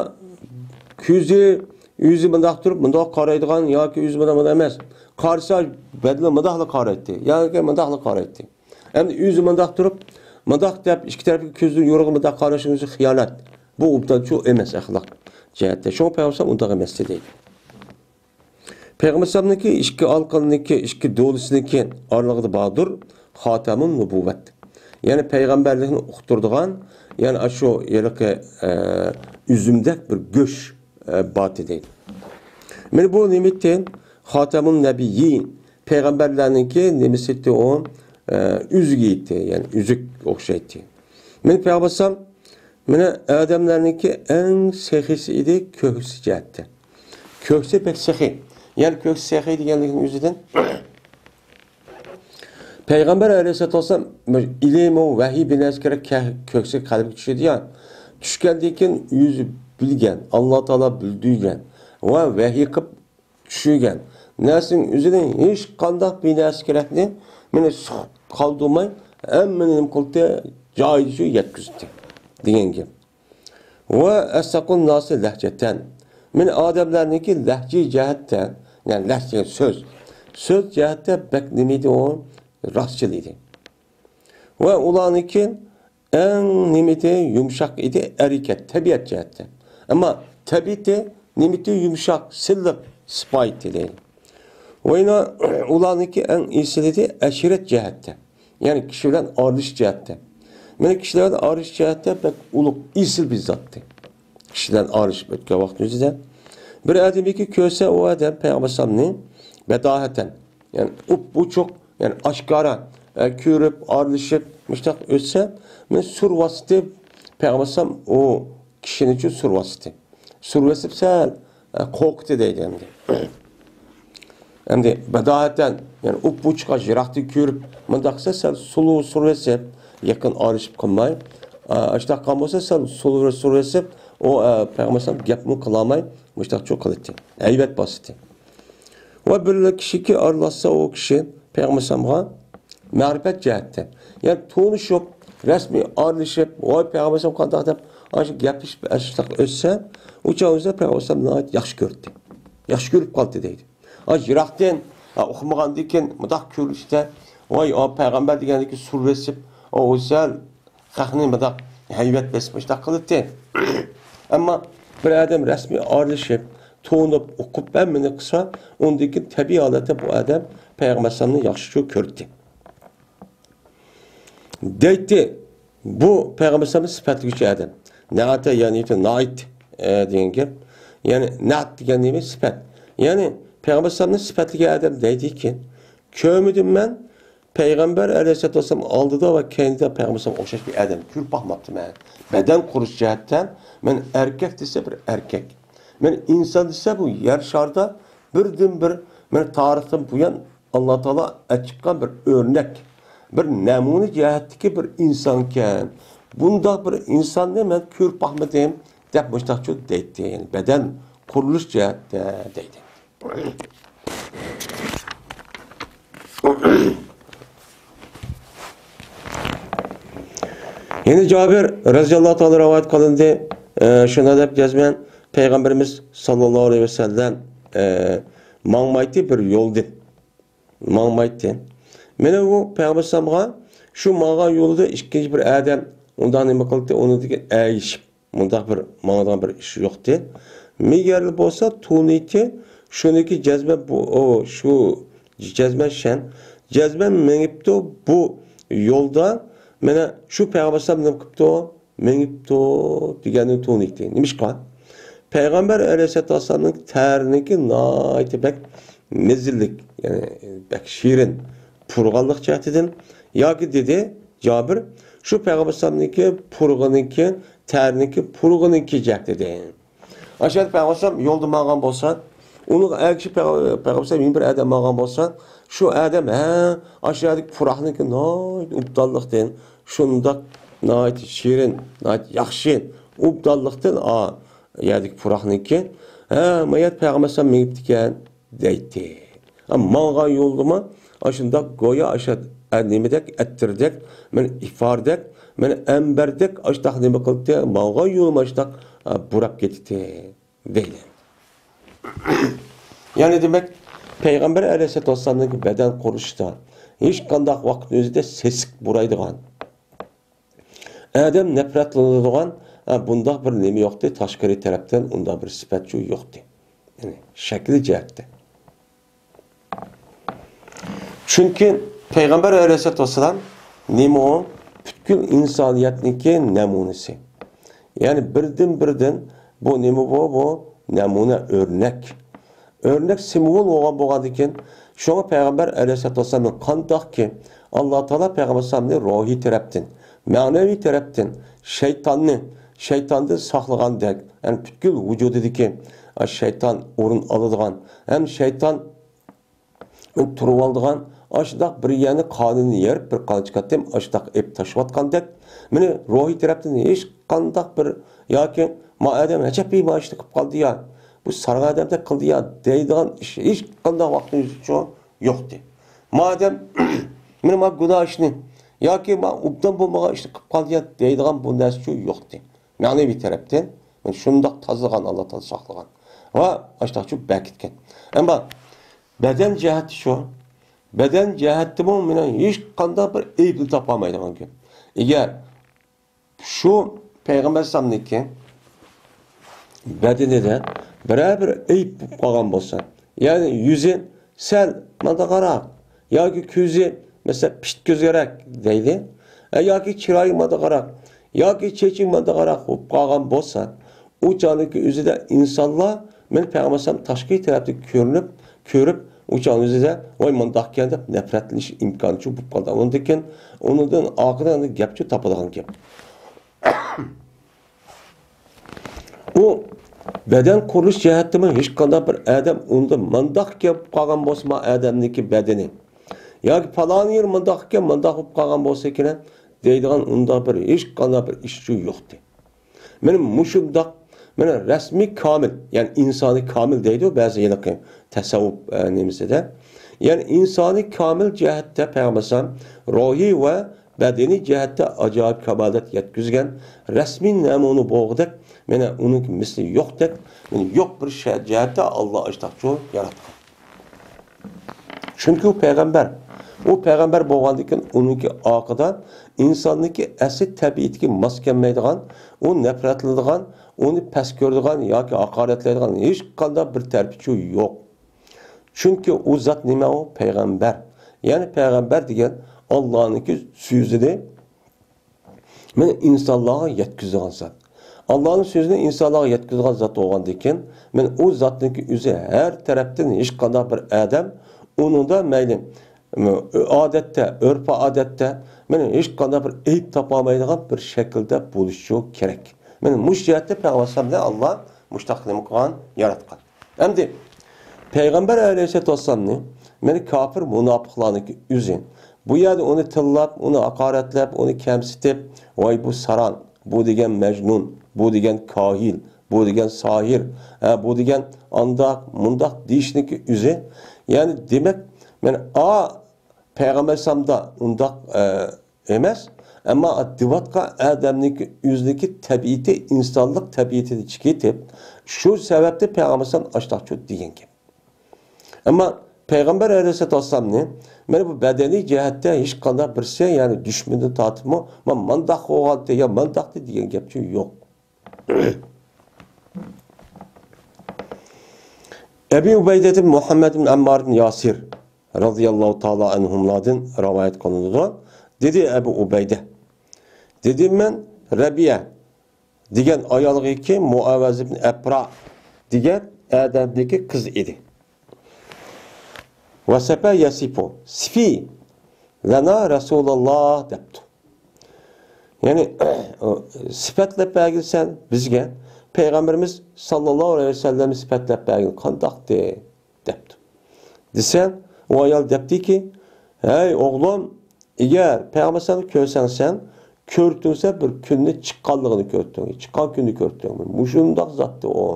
كۆزى، يۈزى مۇنداق تۇرۇپ، مۇنداق قارايدىغان ياكى يۈزى مۇنداق، مۇنداق ئەمەس. قارىسا، بەدىنى مۇنداقلا قارايتتى. ياكى مۇنداقلا قارايتتى. ئەمدى يۈزى مۇنداق تۇرۇپ، مۇنداق دەپ ئىككى تەرەپكە كۆزىنى يورۇغىلى مۇنداق قارىشىڭىز خىيانەت. بۇ ئوبدانچۇ ئەمەس ئەخلاق. جەھەتتە. شۇڭا پەيغەمبەر ئۇنداق ئەمەستى دەيدۇ. پەيغەمبەر ئىككى ھالقىنىڭكى، ئىككى دولىسىنىڭكى ئارىلىقىدا باردۇر، خاتەمۇن نۇبۇۋۋەت. يەنى پەيغەمبەرلىكنى ئۇقتۇرىدىغان، يەنى ئاشۇ ھېلىقى، ئە، ئۈزۈمدەك بىر گۆش، ئە، باتى دەيدۇ. مانا بۇ نېمىتى؟ خاتەمۇن نەبىيين. پەيغەمبەرلەرنىڭكى نېمىسى ئىدى ئۇ؟ ئە، ئۈزۈكى ئىدى، يەنى ئۈزۈك ئوخشايتتى. مانا پەيغەمبەر مانا ئادەملەرنىڭكى ئەڭ سېخىيسى ئىدى كۆكسى جەھەتتە. كۆكسى بەك سېخىي. يەنى كۆكسى سېخىي دېگەنلىكنىڭ ئۆزىدىن پەيغەمبەر ئەلەيھىسسالاتۇ ۋەسسالام بىر ئىلىم، ئۇ ۋەھىي بىر نەرسە كېرەك كە-، كۆكسى قەلبىگە چۈشىدۇ يا. چۈشكەندىن كېيىن ئۆزى بىلگەن، ئاللا تائالا بىلدۈرگەن ۋە ۋەھىي قىلىپ چۈشۈرگەن نەرسىنىڭ ئۆزىدىن ھېچقانداق بىر نەرسە كېرەكنى مېنى سۇقۇپ قالدۇرماي، ھەممىنى نېمە قىلدى، جايىدا شۇ يەتكۈزدى دېگەن گەپ. ۋە ئەسدەقۇن ناسى لەھجەتەن. مېنى ئادەملەرنىڭكى لەھجە جەھەتتە، يەنى لەھجە سۆز، سۆز جەھەتتە بەك نېمە ئىدى ئۇ؟ راستچىل ئىدى. ۋە ئۇلارنىڭكى ئەڭ نېمىتى يۇمشاق ئىدى، ئەركەك، تەبىئەت جەھەتتە. ئەمما تەبىئىتى نېمىتى يۇمشاق، سىللىق، سىپايىتى دەيدۇ. ۋە يەنە ئۇلارنىڭكى ئەڭ ئېسىل ئىدى ئەشىرەت جەھەتتە. يەنى كىشى بىلەن ئارىلىشىش جەھەتتە. مانا كىشىلەر بىلەن ئارىلىشىش جەھەتتە بەك ئۇلۇغ، ئېسىل بىر زاتتى. كىشى بىلەن ئارىلىشىپ ئۆتكەن ۋاقىت ئۆزىدە بىر ئادەمكى كۆرسە ئۇ ئادەم پەيغەمبەر ئەلەيھىسسالامنى بەداھەتەن، يەنى ئۇپئوچۇق، يەنى ئاشكارا، ئە، كۆرۈپ، ئارىلىشىپ، مۇشۇنداق ئۆتسە، مانا سۈرۈۋەتتى، پەيغەمبەر ئەلەيھىسسالام ئۇ كىشىنىچۇ سۈرۈۋەتتى. سۈرۈۋېتىپ سەل، ئە، قورقۇتتى دەيدۇ ئەمدى. ئەمدى بەداھەتەن، يەنى ئۇپئوچۇق يىراقتىن كۆرۈپ، مۇنداق قىلسا سەل سۇلۇ سۈرۈۋېتىپ، يېقىن ئارىلىشىپ قالماي، ئە، ئاشۇنداق قىلغان بولسا سەل سۇلۇ سۈرۈۋېتىپ، ئۇ، ئە، پەيغەمبەر ئەلەيھىسسالام گەپمۇ قىلالماي، مۇشۇنداقچۇ قىلاتتى. ھەيۋەت باساتتى. ۋە بىر كىشىكى ئارىلاشسا ئۇ كىشى پەيغەمبەر ئەلەيھىسسالامغا مەرىپەت جەھەتتە، يەنى تونۇشۇپ، رەسمىي ئارىلىشىپ، ۋاي پەيغەمبەر ئەلەيھىسسالام قانداق دەپ، ئاشۇ گەپلىشىپ، ئاشۇنداق ئۆتسە، ئۇ چاغ ئۆزىدە پەيغەمبەر ئەلەيھىسسالام ناھايىتى ياخشى كۆردى. ياخشى كۆرۈپ قالدى دەيدۇ. ئاشۇ يىراقتىن، ئا، ئۇقمىغاندىكىن مۇنداق كۆرۈشتە، ۋاي، ئا، پەيغەمبەر دېگەندىكى سۈرۈۋېتىپ، ئا، ئۇ سەل خەقنى مۇنداق ھەيۋەت بېسىپ مۇشۇنداق قىلاتتى. ئەمما بىر ئادەم رەسمىي ئارىلىشىپ، تونۇپ، ئۇقۇپ، ھەممىنى قىلسا، ئۇندىن كېيىن تەبىئىي ھالەتتە بۇ ئادەم پەيغەمبەر ئەلەيھىسسالامنى ياخشىچۇ كۆردى. دەيتتى، بۇ پەيغەمبەر ئەلەيھىسسالامنى سۈپەتلىگۈچى ئادەم. نەئەتە يەنى نائىت، ئە، دېگەن گەپ. يەنى نەئەت دېگەن نېمە؟ سۈپەت. يەنى پەيغەمبەر ئەلەيھىسسالامنى سۈپەتلىگەن ئادەم دەيدىكى، كۆرمىدىم مەن پەيغەمبەر ئەلەيھىسسالاتۇ ۋەسسالام ئالدىدا ۋە كەينىدە پەيغەمبەر ئوخشاش بىر ئادەم كۆرۈپ باقماپتىمەن. بەدەن قۇرۇش جەھەتتە مەن ئەركەك دېسە بىر ئەركەك. مەن ئىنسان دېسە بۇ يەر شارىدا بىردىنبىر، مەن تارىختىن بۇيان ئاللا تائالا ئەچىققان بىر ئۆرنەك، بىر نەمۇنە جەھەتتىكى بىر ئىنسانكەن. بۇنداق بىر ئىنساننى مەن كۆرۈپ باقمىدىم، دەپ مۇشۇنداقچۇ دەيتتى. يەنى بەدەن قۇرۇلۇش جەھەتتە دەيدۇ. يەنە جابىر رەزىياللاھۇ تائالا رىۋايەت قىلىندى. ئە، شۇنداق دەپ جەزمەن پەيغەمبىرىمىز ساللاللاھۇ ئەلەيھى ۋەسەللەم، ئە، ماڭمايتتى بىر يولدىن. ماڭمايتتى. مانا ئۇ پەيغەمبەر ئەلەيھىسسالامغا شۇ ماڭغان يولىدا ئىككىنچى بىر ئادەم ئۇنداق نېمە قىلدى، ئۇنىڭدىن ئەگىشىپ مۇنداق بىر ماڭىدىغان بىر ئىش يوقتى. مىگەرلى بولسا تونۇيتتى، شۇنىڭكى جەزمەن بۇ، ئۇ، شۇ جەزمەن شەن، جەزمەن مېڭىپتۇ بۇ يولدا، مانا شۇ پەيغەمبەر ئەلەيھىسسالام نېمە قىپتۇ؟ مېڭىپتۇ دېگەننى تونۇيتتى. نېمىشقا؟ پەيغەمبەر ئەلەيھىسسالاتۇ ۋەسسالامنىڭ تەرىنىڭكى ناھايىتى بەك مەززىلىك، يەنى بەك شېرىن، پۇرىغانلىق جەھەتتىن ياكى دېدى جابىر، شۇ پەيغەمبەر ئەلەيھىسسالامنىڭكى پۇرىغىنىڭكى، تەرىنىڭكى پۇرىغىنىڭكى جەھەتتىن. ئاشۇ پەيغەمبەر يولدا ماڭغان بولسا، ئۇنىڭغا ئەگىشىپ پەيغەمبەر يەنە بىر ئادەم ماڭغان بولسا، شۇ ئادەم، ھە، ئاشۇ يەردىكى پۇراقنىڭكى ناھايىتى ئوبدانلىقتىن، شۇنداق ناھايىتى شېرىن، ناھايىتى ياخشى، ئوبدانلىقتىن، ئا، يەردىكى پۇراقنىڭكى، ھە، ما يەردە پەيغەمبەر ئەلەيھىسسالام مېڭىپتىكەن دەيتتى. ھە، ماڭغان يولىمۇ ئاشۇنداق گويا ئاشۇ، ئە، نېمىدەك، ئەتىردەك، مانا ئىپاردەك، مانا ئەمبەردەك ئاشۇنداق نېمە قىلدى، ماڭغان يولىمۇ ئاشۇنداق، ئە، بۇراپ كېتىتتى دەيدۇ. يەنى دېمەك، پەيغەمبەر ئەلەيھىسسالاتۇ ۋەسسالامنىڭ بەدەن قۇرۇلۇشىدا ھېچقانداق ۋاقىتنىڭ ئۆزىدە سېسىق بۇرايدىغان، ئادەم نەپرەتلىنىدىغان، ھە، بۇنداق بىر نېمە يوقتى، تاشقىرى تەرەپتىن ئۇنداق بىر سۈپەتچۇ يوقتى. يەنى شەكلى جەھەتتە. چۈنكى پەيغەمبەر ئەلەيھىسسالاتۇ ۋەسسالام نېمە ئۇ؟ پۈتكۈل ئىنسانىيەتنىڭكى نەمۇنىسى. يەنى بىردىن-بىردىن بۇ نېمە بۇ؟ بۇ نەمۇنە، ئۆرنەك. ئۆرنەك سىمۋول بولغان بولغاندىكىن، شۇڭا پەيغەمبەر ئەلەيھىسسالاتۇ ۋەسسالامنى قانداقكى ئاللا تائالا پەيغەمبەر ئەلەيھىسسالامنى روھىي تەرەپتىن، مەنىۋى تەرەپتىن شەيتاننى، شەيتاندىن ساقلىغاندەك، يەنى پۈتكۈل ۋۇجۇدىدىكى شەيتان ئورۇن ئالىدىغان ھەم شەيتان تۇرۇۋالىدىغان ئاشۇنداق بىر يەرنى، قانۇننى يېرىپ، بىر قانچە قېتىم ئاشۇنداق ئېلىپ تاشلىۋاتقاندەك، مېنى روھىي تەرەپتىن ھېچقانداق بىر ياكى ما ئادەم ئەجەب بىر ما ئىشنى قىلىپ قالدى يا، بۇ سارغا ئادەمدەك قىلدى يا دەيدىغان ئىش ھېچقانداق ۋاقىتنىڭ ئۆزىچۇ يوقتى. ما ئادەم مېنى ما گۇناھ ئىشنى ياكى ما ئوبدان بولمىغان ئىشنى قىلىپ قالدى يا دەيدىغان بۇ نەرسىچۇ يوقتى. مەنىۋى تەرەپتىن شۇنداق تازىلىغان، ئاللا تائالا ساقلىغان ۋە ئاشۇنداقچۇ بەكىتكەن. ئەمما بەدەن جەھەتتە شۇ. بەدەن جەھەتتىمۇ مېنىڭ ھېچقانداق بىر ئەيىبنى تاپالمايدىغان گەپ. ئەگەر شۇ پەيغەمبەر ئەلەيھىسسالامنىڭكى بەدىنىدە بىرەر بىر ئەيىب بولۇپ قالغان بولسا، يەنى يۈزى سەل مانداقراق ياكى كۆزى، مەسىلەن، پىت كۆزگىرەك دەيلى، ھە، ياكى چىرايى مانداقراق ياكى چېچى مانداقراق بولۇپ قالغان بولسا، ئۇ چاغدىكى ئۆزىدە ئىنسانلار مېنى پەيغەمبەر ئەلەيھىسسالام تاشقى تەرەپتىن كۆرۈنۈپ، كۆرۈپ، ئۇ چاغ ئۆزىدە، ۋاي، مۇنداقكەن دەپ نەپرەتلىنىش ئىمكانى چوڭ بولۇپ قالىدۇ. ئۇندىن كېيىن ئۇنىڭدىن ئارقىدىن گەپچۇ تاپىدىغان گەپ. ئۇ بەدەن قۇرۇلۇش جەھەتتىمۇ ھېچقانداق بىر ئادەم ئۇندا مانداق گەپ قالغان بولسا، ما ئادەمنىڭكى بەدىنى ياكى پالان يېرى مانداق ئىكەن، مانداق بولۇپ قالغان بولسا كېرەك دەيدىغان ئۇنداق بىر ھېچقانداق بىر ئىشچۇ يوقتى. مانا مۇشۇنداق، مانا رەسمىي كامىل، يەنى ئىنسانى كامىل دەيدۇ بەزى ھېلىقى تەسەۋۋۇپ، ئە، نېمىسىدە. يەنى ئىنسانى كامىل جەھەتتە پەيغەمبەر ئەلەيھىسسالام روھىي ۋە بەدىنىي جەھەتتە ئاجايىپ كامالەت يەتكۈزگەن رەسمىي نەمۇنە بولغۇدەك، مانا ئۇنىڭ مىسلى يوقتەك، مانا يوق بىر شە-، جەھەتتە ئاللا ئاشتاقچۇ ياراتقان. چۈنكى ئۇ پەيغەمبەر. ئۇ پەيغەمبەر بولغاندىكىن ئۇنىڭكى ئارقىدا ئىنساننىڭكى ئەسلى تەبىئىتىگە ماس كەلمەيدىغان، ئۇ نەپرەتلىنىدىغان، ئۇنى پەس كۆرىدىغان ياكى ھاقارەتلەيدىغان ھېچقانداق بىر تەرىپىچۇ يوق. چۈنكى ئۇ زات نېمە ئۇ؟ پەيغەمبەر. يەنى پەيغەمبەر دېگەن ئاللانىڭكى سۆزىنى مانا ئىنسانلارغا يەتكۈزىدىغان زات. ئاللانىڭ سۆزىنى ئىنسانلارغا يەتكۈزىدىغان زات بولغاندىكىن، مانا ئۇ زاتنىڭكى ئۆزى ھەر تەرەپتىن ھېچقانداق بىر ئادەم ئۇنىڭدا مەيلى، ئادەتتە، ئۆرپ-ئادەتتە، مانا ھېچقانداق بىر ئەيىب تاپالمايدىغان بىر شەكىلدە بولۇشى كېرەك. مانا مۇشۇ جەھەتتە پەيغەمبەر ئەلەيھىسسالامنى ئاللا مۇشۇنداق نېمە قىلغان، ياراتقان. ئەمدى پەيغەمبەر ئەلەيھىسسالاتۇ ۋەسسالامنى، مانا كاپىر مۇناپىقلارنىڭكى ئۆزى، بۇ يەردە ئۇنى تىللاپ، ئۇنى ھاقارەتلەپ، ئۇنى كەمسىتىپ، ۋاي بۇ ساراڭ، بۇ دېگەن مەجنۇن، بۇ دېگەن كاھىل، بۇ دېگەن ساھىر، ھە، بۇ دېگەن ئانداق، مۇنداق دېيىشنىڭكى ئۆزى، يەنى دېمەك، مانا ئا پەيغەمبەر ئەلەيھىسسالامدا ئۇنداق، ئە، ئەمەس، ئەمما دېۋاتقا ئادەمنىڭكى ئۆزىنىڭكى تەبىئىتى، ئىنسانلىق تەبىئىتىدىن چىقىپ، شۇ سەۋەبتىن پەيغەمبەر ئەلەيھىسسالام ئاشتاقچۇ دېگەن گەپ. ئەمما پەيغەمبەر ئەلەيھىسسالاتۇ ۋەسسالامنى مانا بۇ بەدەنىي جەھەتتە ھېچقانداق بىرسى، يەنى دۈشمىنىدىن تارتىپمۇ، ما-، مانداق بولغانتى يا مانداقتى دېگەن گەپچۇ يوق. ئەبى ئۇبەيدە ئىبن مۇھەممەد ئىبن ئەممار ئىبن ياسىر رازىياللاھۇ تائالا ئەنھۇملاردىن رىۋايەت قىلىنىدۇ. دېدى ئەبۇ ئۇبەيدە، دېدىم مەن رەبىئە دېگەن ئايالغىكى، مۇئەۋەز ئىبن ئەپرا دېگەن ئادەمدىكى قىز ئىدى. ۋەسەپە يەسىپۇ سىفى لەنا رەسۇلاللا دەپتۇ. يەنى، سۈپەتلەپ بەرگىن سەن بىزگە، پەيغەمبىرىمىز ساللاللاھۇ ئەلەيھى ۋەسەللەمنى سۈپەتلەپ بەرگىن، قانداقتى؟ دەپتۇ. دېسە، ئۇ ئايال دەپتىكى، ھەي ئوغلۇم، ئەگەر پەيغەمبەر سەن كۆرسەڭ سەن، كۆرتۈڭسە بىر كۈننى چىققانلىقىنى كۆرتۈڭ، چىققان كۈننى كۆرتۈڭ. مۇشۇنداق زاتتى ئۇ.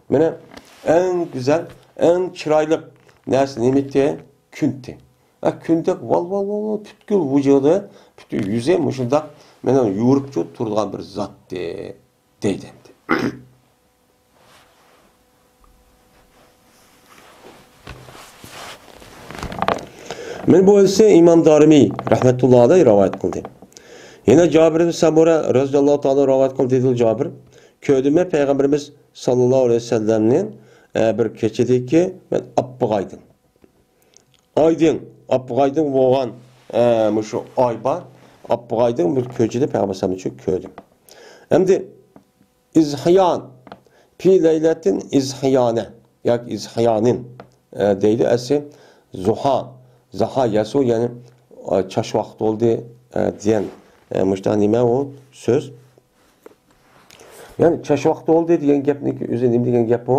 مانا ئەڭ گۈزەل، ئەڭ چىرايلىق نەرسە نېمىتى؟ كۈنتى. ھە، كۈندەك ۋال، ۋال، ۋال، ۋال، پۈتكۈل ۋۇجۇدى، پۈتۈن يۈزى مۇشۇنداق مانا يورۇپچۇ تۇرىدىغان بىر زاتتى، دەيدۇ ئەمدى. مانا بۇ ھەدىسنى ئىمام دارىمى رەھمەتۇللا ئەلەيھ رىۋايەت قىلدى. يەنە جابىر ئىبن سەمۇرە رەزىياللاھۇ تائالا رىۋايەت قىلدى، دېدى جابىر، كۆردۈم مەن پەيغەمبىرىمىز ساللاللاھۇ ئەلەيھى ۋەسەللەمنى، ئە، بىر كېچىدىكى مەن ئاپپىغايدىم. ئايدىڭ، ئاپپىغايدىڭ بولغان، ئە، مۇشۇ ئاي بار. ئاپپىغايدىڭ بىر كېچىدە پەيغەمبەر ئەلەيھىسسالامنى كۆردۈم. ئەمدى ئىزھىيان، پى لەيلەتىن ئىزھىيانە ياكى ئىزھىيانىن، ئە، دەيدۇ. ئەسلى زۇھا، زاھا يەسۇ، يەنى، ئە، چاچ ۋاقتى بولدى، ئە، دېگەن، ئە، مۇشۇنداق نېمە ئۇ سۆز. يەنى چاچ ۋاقتى بولدى دېگەن گەپنىڭكى ئۆزى نېمە دېگەن گەپ ئۇ؟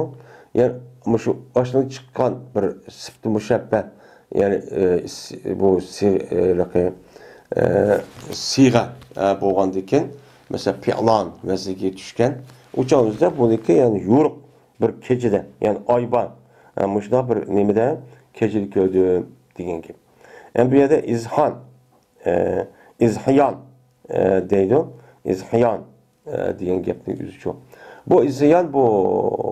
يەنى مۇشۇ ئاشۇندىن چىققان بىر سىپتى مۇشەببە، يەنى، ئە، س-، بۇ سىغ-، ئە، ھېلىقى، ئە، سىغە، ئە، بولغاندىكىن، مەسىلەن، پىئلان ۋەزنىگە چۈشكەن. ئۇ چاغدا بۇنىڭكى، يەنى يورۇق بىر كېچىدە، يەنى ئاي بار. ئە، مۇشۇنداق بىر نېمىدە كېچىدە كۆردۈم دېگەن گەپ. ئەمدى بۇ يەردە ئىزھان، ئە، ئىزھىيان، ئە، دەيدۇ. ئىزھىيان، ئە، دېگەن گەپنىڭ ئۆزىچۇ. بۇ ئىزھىيان بۇ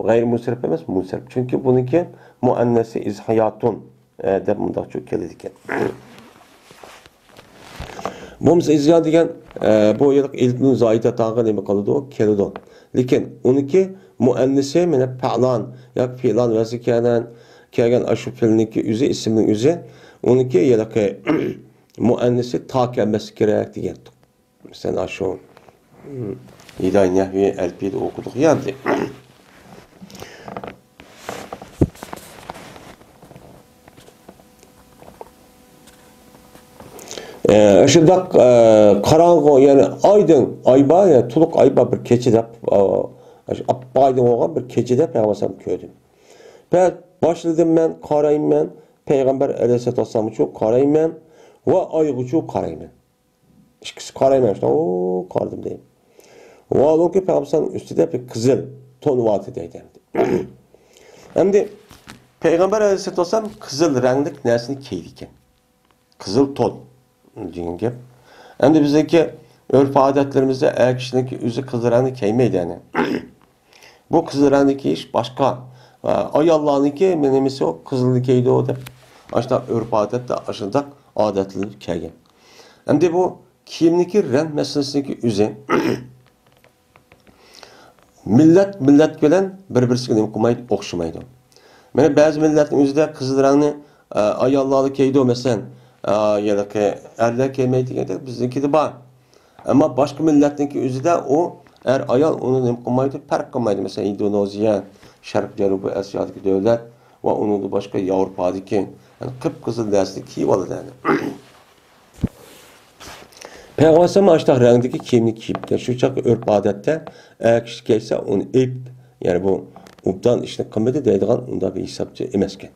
غەيرىي مۇنسەرىپ ئەمەس، مۇنسەرىپ. چۈنكى بۇنىڭكى مۇئەننەسى ئىزھىياتۇن، ئە، دەپ مۇنداقچۇ كېلىدىكەن. بولمىسا ئىزھىيان دېگەن، ئە، بۇ ھېلىقى ئېلىپنۇن زايىدە تاغا نېمە قىلىدۇ؟ كېلىدۇ. لېكىن ئۇنىڭكى مۇئەننىسى مانا پەئلان ياكى پىئلان ۋەزنى كەلگەن، كەلگەن ئاشۇ پېئىلنىڭكى ئۆزى، ئىسىمنىڭ ئۆزى، ئۇنىڭكى ھېلىقى مۇئەننىسى تا كەلمەسلىكى كېرەك دېگەنتۇق. مەسىلەن، ئاشۇ، ھىدايە نەھۋى ئەلپىيەدە ئوقۇدۇق يا ئەمدى. ئە، شۇنداق، ئە، قاراڭغۇ، يەنى ئايدىڭ، ئاي بار، يەنى تولۇق ئاي بار بىر كېچىدە، ئا، ئاشۇ ئاپپاق ئايدىڭ بولغان بىر كېچىدە پەيغەمبەر ئەلەيھىسسالامنى كۆردۈم. بەس باشلىدىم مەن، قارايمەن، پەيغەمبەر ئەلەيھىسسالاتۇ ۋەسسالامغىچۇ قارايمەن ۋە ئايغىچۇ قارايمەن. ئىككىسى قارايمەن، شۇنداق، ئو، قارىدىم دەيدۇ. ۋاھالۇكى پەيغەمبەر ئەلەيھىسسالام ئۈستىدە بىر قىزىل تون بارتى دەيدۇ ئەمدى. ئەمدى پەيغەمبەر ئەلەيھىسسالاتۇ ۋەسسالام قىزىل رەڭلىك نەرسىنى كىيىدىكەن. قىزىل تون دېگەن گەپ. ئەمدى بىزنىڭكى ئۆرپ-ئادەتلىرىمىزدە ئەر كىشىنىڭكى ئۆزى قىزىل رەڭنى كىيمەيدۇ، يەنى. بۇ قىزىل رەڭنى كىيىش باشقا، ئاياللارنىڭكى نېمىسى ئۇ، قىزىلنى كىيىدۇ دەپ، ئاشۇنداق ئۆرپ-ئادەتتە ئاشۇنداق ئادەتلىنىپ كەلگەن. ئەمدى بۇ كىيىمنىڭكى رەڭ مەسىلىسىنىڭكى ئۆزى مىللەت، مىللەت بىلەن بىر-بىرسىگە نېمە قىلمايدۇ، ئوخشىمايدۇ. مانا بەزى مىللەتنىڭ ئۆزىدە قىزىل رەڭنى، ئە، ئاياللارلا كىيىدۇ، مەسىلەن، ئە، ھېلىقى ئەرلەر كىيمەيدۇ دېگەندەك بىزنىڭكىدە بار. ئەمما باشقا مىللەتنىڭكى ئۆزىدە ئۇ ئەر-ئايال ئۇنى نېمە قىلمايدۇ، پەرق قىلمايدۇ. مەسىلەن، ئىندونېزىيە، شەرقىي جەنۇبىي ئاسىيادىكى دۆلەت ۋە ئۇنىڭدىن باشقا ياۋروپادىكى، يەنى قىپقىزىل نەرسىنى كىيىۋالىدۇ، يەنى. پەيغەمبەر ئەلەيھىسسالام ئاشۇنداق رەڭدىكى كىيىمنى كىيىپتۇ. شۇ چاغقى ئۆرپ-ئادەتتە ئەر كىشى كىيسە، ئۇنى ئېيىپ، يەنى بۇ ئوبدان ئىشنى قىلمىدى دەيدىغان ئۇنداق بىر ھېسابچى ئەمەسكەن.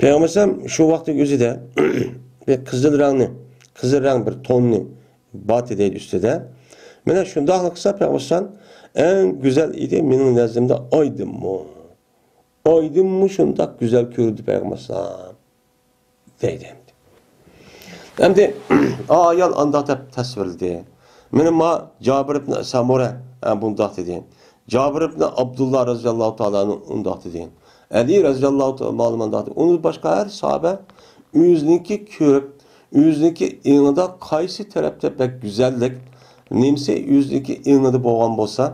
پەيغەمبەر ئەلەيھىسسالام شۇ ۋاقىتنىڭ ئۆزىدە بىر قىزىل رەڭنى، قىزىل رەڭ بىر توننى بارتى دەيدۇ ئۈستىدە. مانا شۇنداقلا قىلسا پەيغەمبەر ئەلەيھىسسالام ئەڭ گۈزەل ئىدى، مېنىڭ نەزىرىمدە ئايدىنمۇ. ئايدىنمۇ شۇنداق گۈزەل كۆرۈندى پەيغەمبەر ئەلەيھىسسالام. دەيدۇ ئەمدى. ئەمدى ئا ئايال ئانداق دەپ تەسۋىرلىدى. مانا ما جابىر ئىبن سەمۇرە، ئە، بۇنداق دېدى. جابىر ئىبن ئابدۇللا رەزىياللاھۇ تائالا ئەنھۇ ئۇنداق دېدى. ئەلى رەزىياللاھۇ تائالا ئەنھۇ مۇنداق دېدى. ئۇنىڭدىن باشقا ھەر ساھابە ئۆزىنىڭكى كۆرۈپ، ئۆزىنىڭكى ئېڭىدا قايسى تەرەپتە بەك گۈزەللىك، نېمىسى ئۆزىنىڭكى ئېڭىدا بولغان بولسا،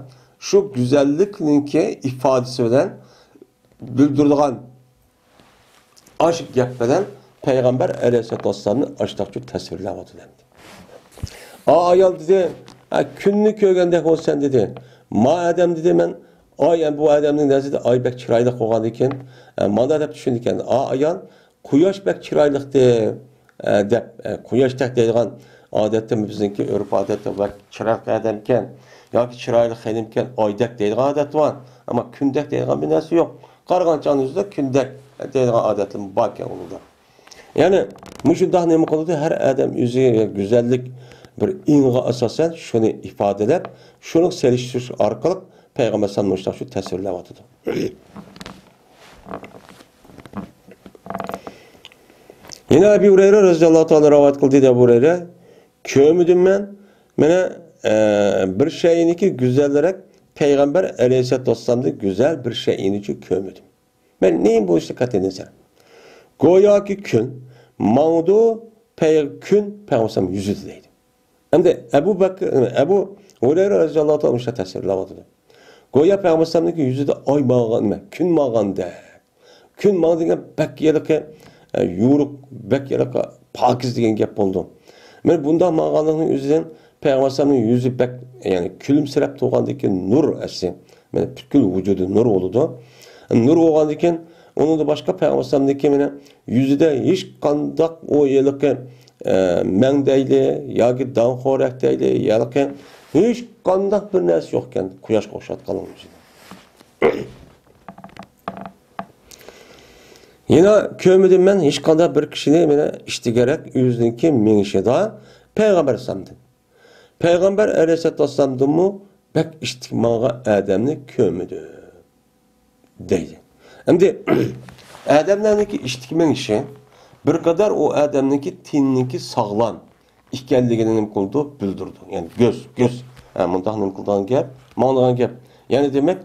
شۇ گۈزەللىكنىڭكى ئىپادىسى بىلەن بىلدۈرىدىغان ئاشۇ گەپ بىلەن پەيغەمبەر ئەلەيھىسسالاتۇ ۋەسسالامنى ئاشۇنداقچۇ تەسۋىرلەۋاتىدۇ ئەمدى. ئا ئايال دېدى، «ھە، كۈننى كۆرگەندەك بولىسەن» دېدى. ما ئادەم دېدى، مەن ئاي، بۇ ئادەمنىڭ نەزىرىدە ئاي بەك چىرايلىق بولغاندىكىن، ھە، مانا دەپ چۈشىنىدىكەن. ئا ئايال، قۇياش بەك چىرايلىقتى، ئە، دەپ، ئە، قۇياشتەك دەيدىغان ئادەتتە بىزنىڭكى ئۆرپ-ئادەتتە بەك چىرايلىق ئادەمكەن ياكى چىرايلىق خېنىمكەن، ئايدەك دەيدىغان ئادەت بار. ئەمما كۈندەك دەيدىغان بىر نەرسە يوق. قارىغان چاغنىڭ ئۆزىدە كۈندەك دەيدىغان ئادەتلىرىمۇ باركەن ئۇنىڭدا. يەنى مۇشۇنداق نېمە قىلىدۇ؟ ھەر ئادەم ئۆزىگە گۈزەللىك بىر ئېڭىغا ئاساسەن شۇنى ئىپادىلەپ، شۇنى سېلىشتۇرۇش ئارقىلىق پەيغەمبەر ئەلەيھىسسالام مۇشۇنداق شۇ تەسۋىرلەۋاتىدۇ. يەنە ئەبۇ ھۇرەيرە رەزىياللاھۇ تائالا رىۋايەت قىلدى، دېدى ئەبۇ ھۇرەيرە، كۆرمىدىم مەن، مانا، ئە، بىر شەينىكى گۈزەلرەك پەيغەمبەر ئەلەيھىسسالاتۇ ۋەسسالامدىن گۈزەل بىر شەينىچۇ كۆرمىدىم. مەن نېمە بولۇشىدىن قەتئىينەزەر. گوياكى كۈن ماڭىدۇ، پەي-، كۈن پەيغەمبەر ئەلەيھىسسالام يۈزىدە دەيدۇ. ئەمدى ئەبۇ بەكر، ئەبۇ ھۇرەيرە رەزىياللاھۇ تائالا مۇشۇنداق تەسۋىرلەۋاتىدۇ. گويا پەيغەمبەر ئەلەيھىسسالامنىڭكى يۈزىدە ئاي ماڭغان، نېمە، كۈن ماڭغاندەك. كۈن ماڭدى دېگەن بەك ھېلىقى، ئە، يورۇق، بەك ھېلىقى پاكىز دېگەن گەپ بولىدۇ. مانا بۇنداق ماڭغانلىقنىڭ ئۆزىدىن پەيغەمبەر ئەلەيھىسسالامنىڭ يۈزى بەك، يەنى كۈلۈمسىرەپ تۇرغاندىكى نۇر ئەسلى. مانا پۈتكۈل ۋۇجۇدى نۇر بولىدۇ. نۇر بولغاندىكىن ئۇنىڭدىن باشقا پەيغەمبەر ئەلەيھىسسالامنىڭكى مانا يۈزىدە ھېچقانداق ئۇ ھېلىقى، ئە، مەڭ دەيلى ياكى داڭخورەك دەيلى، ھېلىقى ھېچقانداق بىر نەرسە يوق ئىكەن، قۇياشقا ئوخشاتقانلىقنىڭ ئۆزىدە. يەنە كۆرمىدىم مەن ھېچقانداق بىر كىشىنى مانا ئىشتىگەرەك ئۆزىنىڭكى مېڭىشىدا پەيغەمبەر ئەلەيھىسسالامدىن. پەيغەمبەر ئەلەيھىسسالامدىنمۇ بەك ئىشتىك ماڭغان ئادەمنى كۆرمىدىم، دەيدۇ. ئەمدى ئادەملەرنىڭكى ئىشتىك مېڭىشى بىر قەدەر ئۇ ئادەمنىڭكى تېنىنىڭكى ساغلام ئىكەنلىكىنى نېمە قىلىدۇ؟ بىلدۈرىدۇ. يەنى كۆز، كۆز، ھە، مۇنداق نېمە قىلىدىغان گەپ، ماڭىدىغان گەپ. يەنى دېمەك،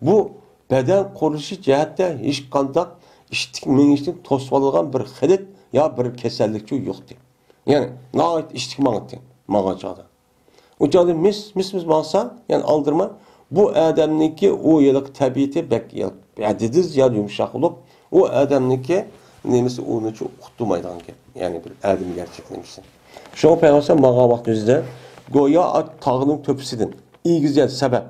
بۇ بەدەن قۇرۇلۇشى جەھەتتە ھېچقانداق ئىشتىك مېڭىشنى توسۇۋالىدىغان بىر خىلىت يا بىر كېسەللىكچۇ يوقتى. يەنى ناھايىتى ئىشتىك ماڭاتتى ماڭغان چاغدا. ئۇ چاغدا مىس، مىس، مىس ماڭسا، يەنى ئالدىرىما، بۇ ئادەمنىڭكى ئۇ ھېلىقى تەبىئىتى بەك ھەددىدىن زىيادە يۇمشاق بولۇپ، ئۇ ئادەمنىڭكى نېمىسى ئۇنىچۇ ئۇقتۇرمايدىغان گەپ. يەنى بىر ئادەمگەرچىلىك نېمىسى. شۇڭا پەيغەمبەر ماڭغان ۋاقتىمىزدا گويا تاغنىڭ تۆپىسىدىن ئېگىز يەر سەۋەب.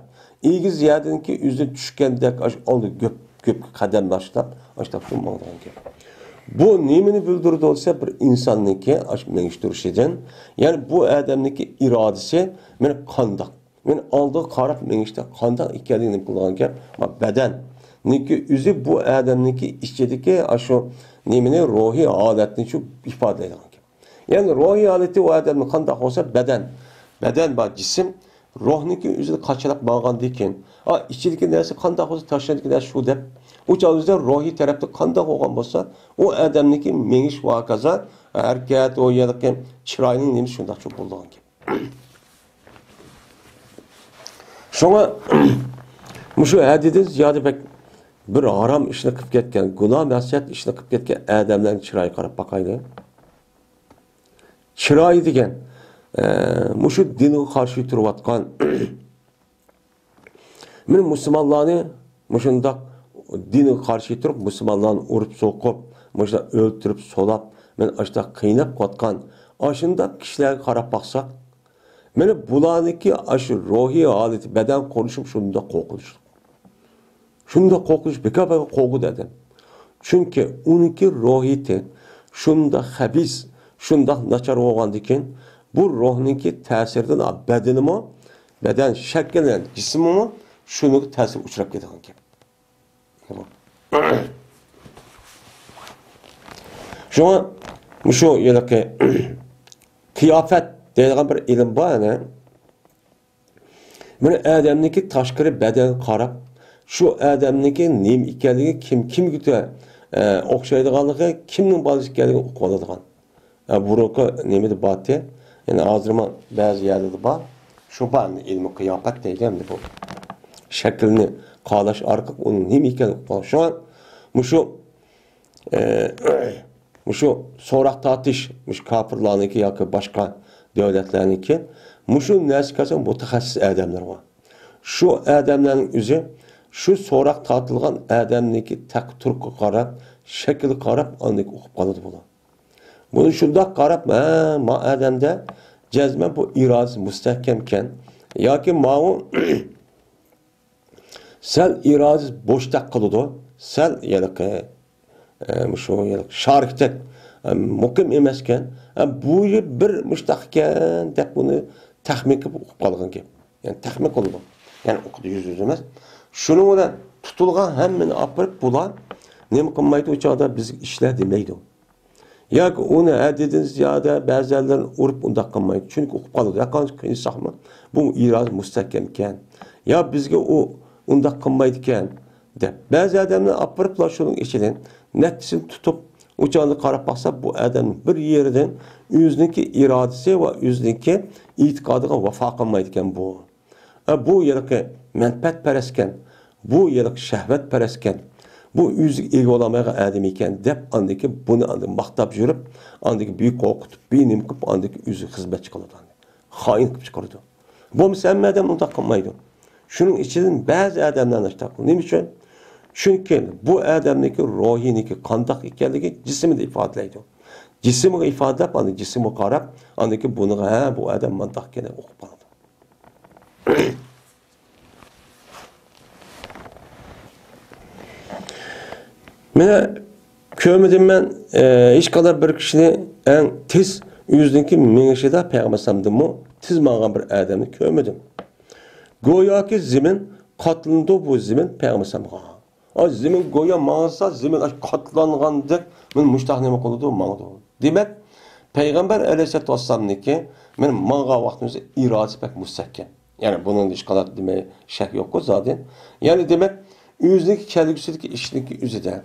ئېگىز يەردىنكى ئۆزى چۈشكەندەك ئاشۇ ئالدى گۆپ، گۆپكە قەدەم باشلاپ، ئاشۇنداق ماڭىدىغان گەپ. بۇ نېمىنى بىلدۈرىدۇ دېسە، بىر ئىنساننىڭكى ئاشۇ مېڭىش تۇرۇشىدىن، يەنى بۇ ئادەمنىڭكى ئىرادىسى مانا قانداق، مانا ئالدىغا قاراپ مېڭىشتا قانداق ئىكەنلىكىنى بىلىدىغان گەپ. ما بەدەننىڭكى ئۆزى بۇ ئادەمنىڭكى ئىچىدىكى ئاشۇ نېمىنى، روھىي ھالەتنى شۇ ئىپادىلەيدىغان گەپ. يەنى روھىي ھالىتى ئۇ ئادەمنىڭ قانداق بولسا، بەدەن، بەدەن بار جىسىم، روھنىڭكى ئۆزىنى قاچىلاپ ماڭغاندىن كېيىن، ئا، ئىچىدىكى نەرسە قانداق بولسا، تاشقىرىدىكى نەرسە شۇ دەپ، ئۇ چاغ ئۆزىدە روھىي تەرەپتە قانداق بولغان بولسا، ئۇ ئادەمنىڭكى مېڭىش ۋە ھاكازا ھەرىكەت، ئۇ يەردىكى چىراينىڭ نېمىسى شۇنداق شۇ بولىدىغان گەپ. شۇڭا مۇشۇ ھەددىدىن زىيادە بەك بىر ھارام ئىشنى قىلىپ كەتكەن، گۇناھ مەسىيەت ئىشنى قىلىپ كەتكەن ئادەملەرنىڭ چىرايىغا قاراپ باقايلى. چىرايى دېگەن، ئە، مۇشۇ دىنغا قارشى تۇرۇۋاتقان، مەن مۇسۇلمانلارنى مۇشۇنداق دىنغا قارشى تۇرۇپ، مۇسۇلمانلارنى ئۇرۇپ سوقۇپ، مۇشۇنداق ئۆلتۈرۈپ سولاپ، مەن ئاشۇنداق قىيناپ قويۇۋاتقان ئاشۇنداق كىشىلەرگە قاراپ باقساق، مانا بۇلارنىڭكى ئاشۇ روھىي ھالىتى، بەدەن قۇرۇلۇشى شۇنداق قورقۇنچلۇق. شۇنداق قورقۇنچ، بىكار بىكار قورقىدۇ ئادەم. چۈنكى ئۇنىڭكى روھىيىتى شۇنداق خەبىس، شۇنداق ناچار بولغاندىكىن، بۇ روھنىڭكى تەسىرىدىن بەدىنىمۇ، بەدەن شەكلى، جىسمىمۇ شۇنىڭغا تەسىر ئۇچراپ كېتىدىغان گەپ. شۇڭا مۇشۇ ھېلىقى قىياپەت دەيدىغان بىر ئىلىم بار، يەنى. مانا ئادەمنىڭكى تاشقىرى بەدەنگە قاراپ، شۇ ئادەمنىڭكى نېمە ئىكەنلىكى، كىم كىمگە تۆ-، ئە، ئوخشايدىغانلىقى، كىمنىڭ بالىسى ئىكەنلىكىنى ئۇقۇۋالىدىغان. ئە، بۇرۇنقى نېمىدە بارتى. يەنى ھازىرمۇ بەزى يەرلەردە بار. شۇ بار ئەمدى ئىلمىي قىياپەت دەيدۇ ئەمدى بۇ. شەكىلنى قاراش ئارقىلىق ئۇنىڭ نېمە ئىكەنلىكىنى ئۇقۇۋالىدۇ. شۇڭا مۇشۇ ئە، مۇشۇ سوراق تارتىش، مۇشۇ كاپىرلارنىڭكى ياكى باشقا دۆلەتلەرنىڭكى مۇشۇ نەرسىگە قارىسا مۇتەخەسسىس ئادەملەر بار. شۇ ئادەملەرنىڭ ئۆزى شۇ سوراق تارتىلغان ئادەمنىڭكى تەق-، تۇرقىغا قاراپ، شەكلىگە قاراپ، ئاندىن ئۇقۇپ قالىدۇ بۇلار. بۇنى شۇنداق قاراپ، ھە، ما ئادەمدە جەزمەن بۇ ئىرادىسى مۇستەھكەمكەن ياكى ماۋۇ سەل ئىرادىسى بوشتاق قىلىدۇ. سەل ھېلىقى، ئە، مۇشۇ ھېلىقى شارىكتەك، ئە، مۇقىم ئەمەسكەن. ئە، بۇ بىر مۇشتاق ئىكەن دەپ بۇنى تەخمىن قىلىپ ئۇقۇپ قالغان گەپ. يەنى تەخمىن قىلىدۇ. يەنى ئۇقىدۇ يۈزدە يۈز ئەمەس. شۇنىڭ بىلەن تۇتۇلغان ھەممىنى ئاپىرىپ بۇلار نېمە قىلمايدۇ، ئۇ چاغدا بىزگە ئىشلە دېمەيدۇ. ياكى ئۇنى ھەددىدىن زىيادە بەزىلەرنى ئۇرۇپ ئۇنداق قىلمايدۇ. چۈنكى ئۇقۇپ قالىدۇ. يا قانچە قىينىساقمۇ، بۇ ئىرادە مۇستەھكەم ئىكەن. يا بىزگە ئۇ ئۇنداق قىلمايدىكەن، دەپ. بەزى ئادەملەر ئاپىرىپلا شۇنىڭ ئىچىدىن نەچچىسىنى تۇتۇپ، ئۇ چاغدا قاراپ باقسا، بۇ ئادەم بىر يېرىدىن ئۆزىنىڭكى ئىرادىسى ۋە ئۆزىنىڭكى ئېتىقادىغا ۋاپا قىلمايدىكەن بۇ. ئە، بۇ ھېلىقى مەنپەئەتپەرەسكەن، بۇ ھېلىقى شەھۋەتپەرەسكەن، بۇ ئۆزىگە ئىگە بولالمايدىغان ئادەم ئىكەن دەپ، ئاندىكى بۇنى ئاندىن ماختاپ يۈرۈپ، ئاندىكى بىر قورقۇتۇپ، بىر نېمە قىلىپ، ئاندىكى ئۆزىگە خىزمەتچى قىلىدۇ. خائىن قىلىپ چىقىرىدۇ. بولمىسا ھەممە ئادەم ئۇنداق قىلمايدۇ. شۇنىڭ ئىچىدىن بەزى ئادەملەرنى ئاشتاق قىلىدۇ. نېمە ئۈچۈن؟ چۈنكى بۇ ئادەمنىڭكى روھىنىڭكى قانداق ئىكەنلىكى جىسمىدا ئىپادىلەيدۇ. جىسمىغا ئىپادىلەپ، ئاندىن جىسمىغا قاراپ، ئاندىن كېيىن بۇنىڭغا، ھە، بۇ ئادەم مانداق ئىكەن دەپ ئۇقۇپ قالىدۇ. مانا كۆرمىدىم مەن، ئە، ھېچقانداق بىر كىشىنى ئەڭ تېز ئۆزىنىڭكى مېڭىشىدا پەيغەمبەر ئەلەيھىسسالامدىنمۇ تېز ماڭغان بىر ئادەمنى كۆرمىدىم. گوياكى زېمىن قاتلىنىدۇ بۇ زېمىن پەيغەمبەر ئەلەيھىسسالامغا. ئا، زېمىن گويا ماڭسا، زېمىن ئاش قاتلانغاندەك، مانا مۇشتاق نېمە قىلىدۇ، ماڭىدۇ. دېمەك، پەيغەمبەر ئەلەيھىسسالاتۇ ۋەسسالامنىڭكى مانا ماڭغان ۋاقتىمىزدا ئىرادىسى بەك مۇستەھكەم. يەنى بۇنىڭدا ھېچقانداق دېمەي شەك يوققۇ زادى. يەنى دېمەك، ئۆزىنىڭكى كەلگۈسىدىكى ئىشنىڭكى ئۆزىدە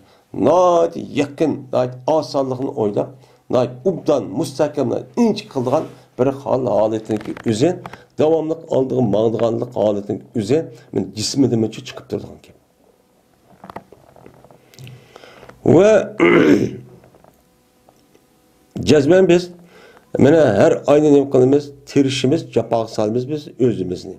ناھايىتى يېقىن، ناھايىتى ئاسانلىقنى ئويلاپ، ناھايىتى ئوبدان، مۇستەھكەم، ئىنچىكە قىلىدىغان بىر خىل ھالىتىنىڭكى ئۆزى، داۋاملىق ئالدىغا ماڭىدىغانلىق ھالىتىنىڭكى ئۆزى، مانا جىسمىدىنمۇ چىقىپ تۇرىدىغان گەپ. ۋە جەزمەن بىز، مانا، ھەر ئاينى نېمە قىلىمىز؟ تىرىشىمىز، جاپاغا سالىمىز بىز ئۆزىمىزنى.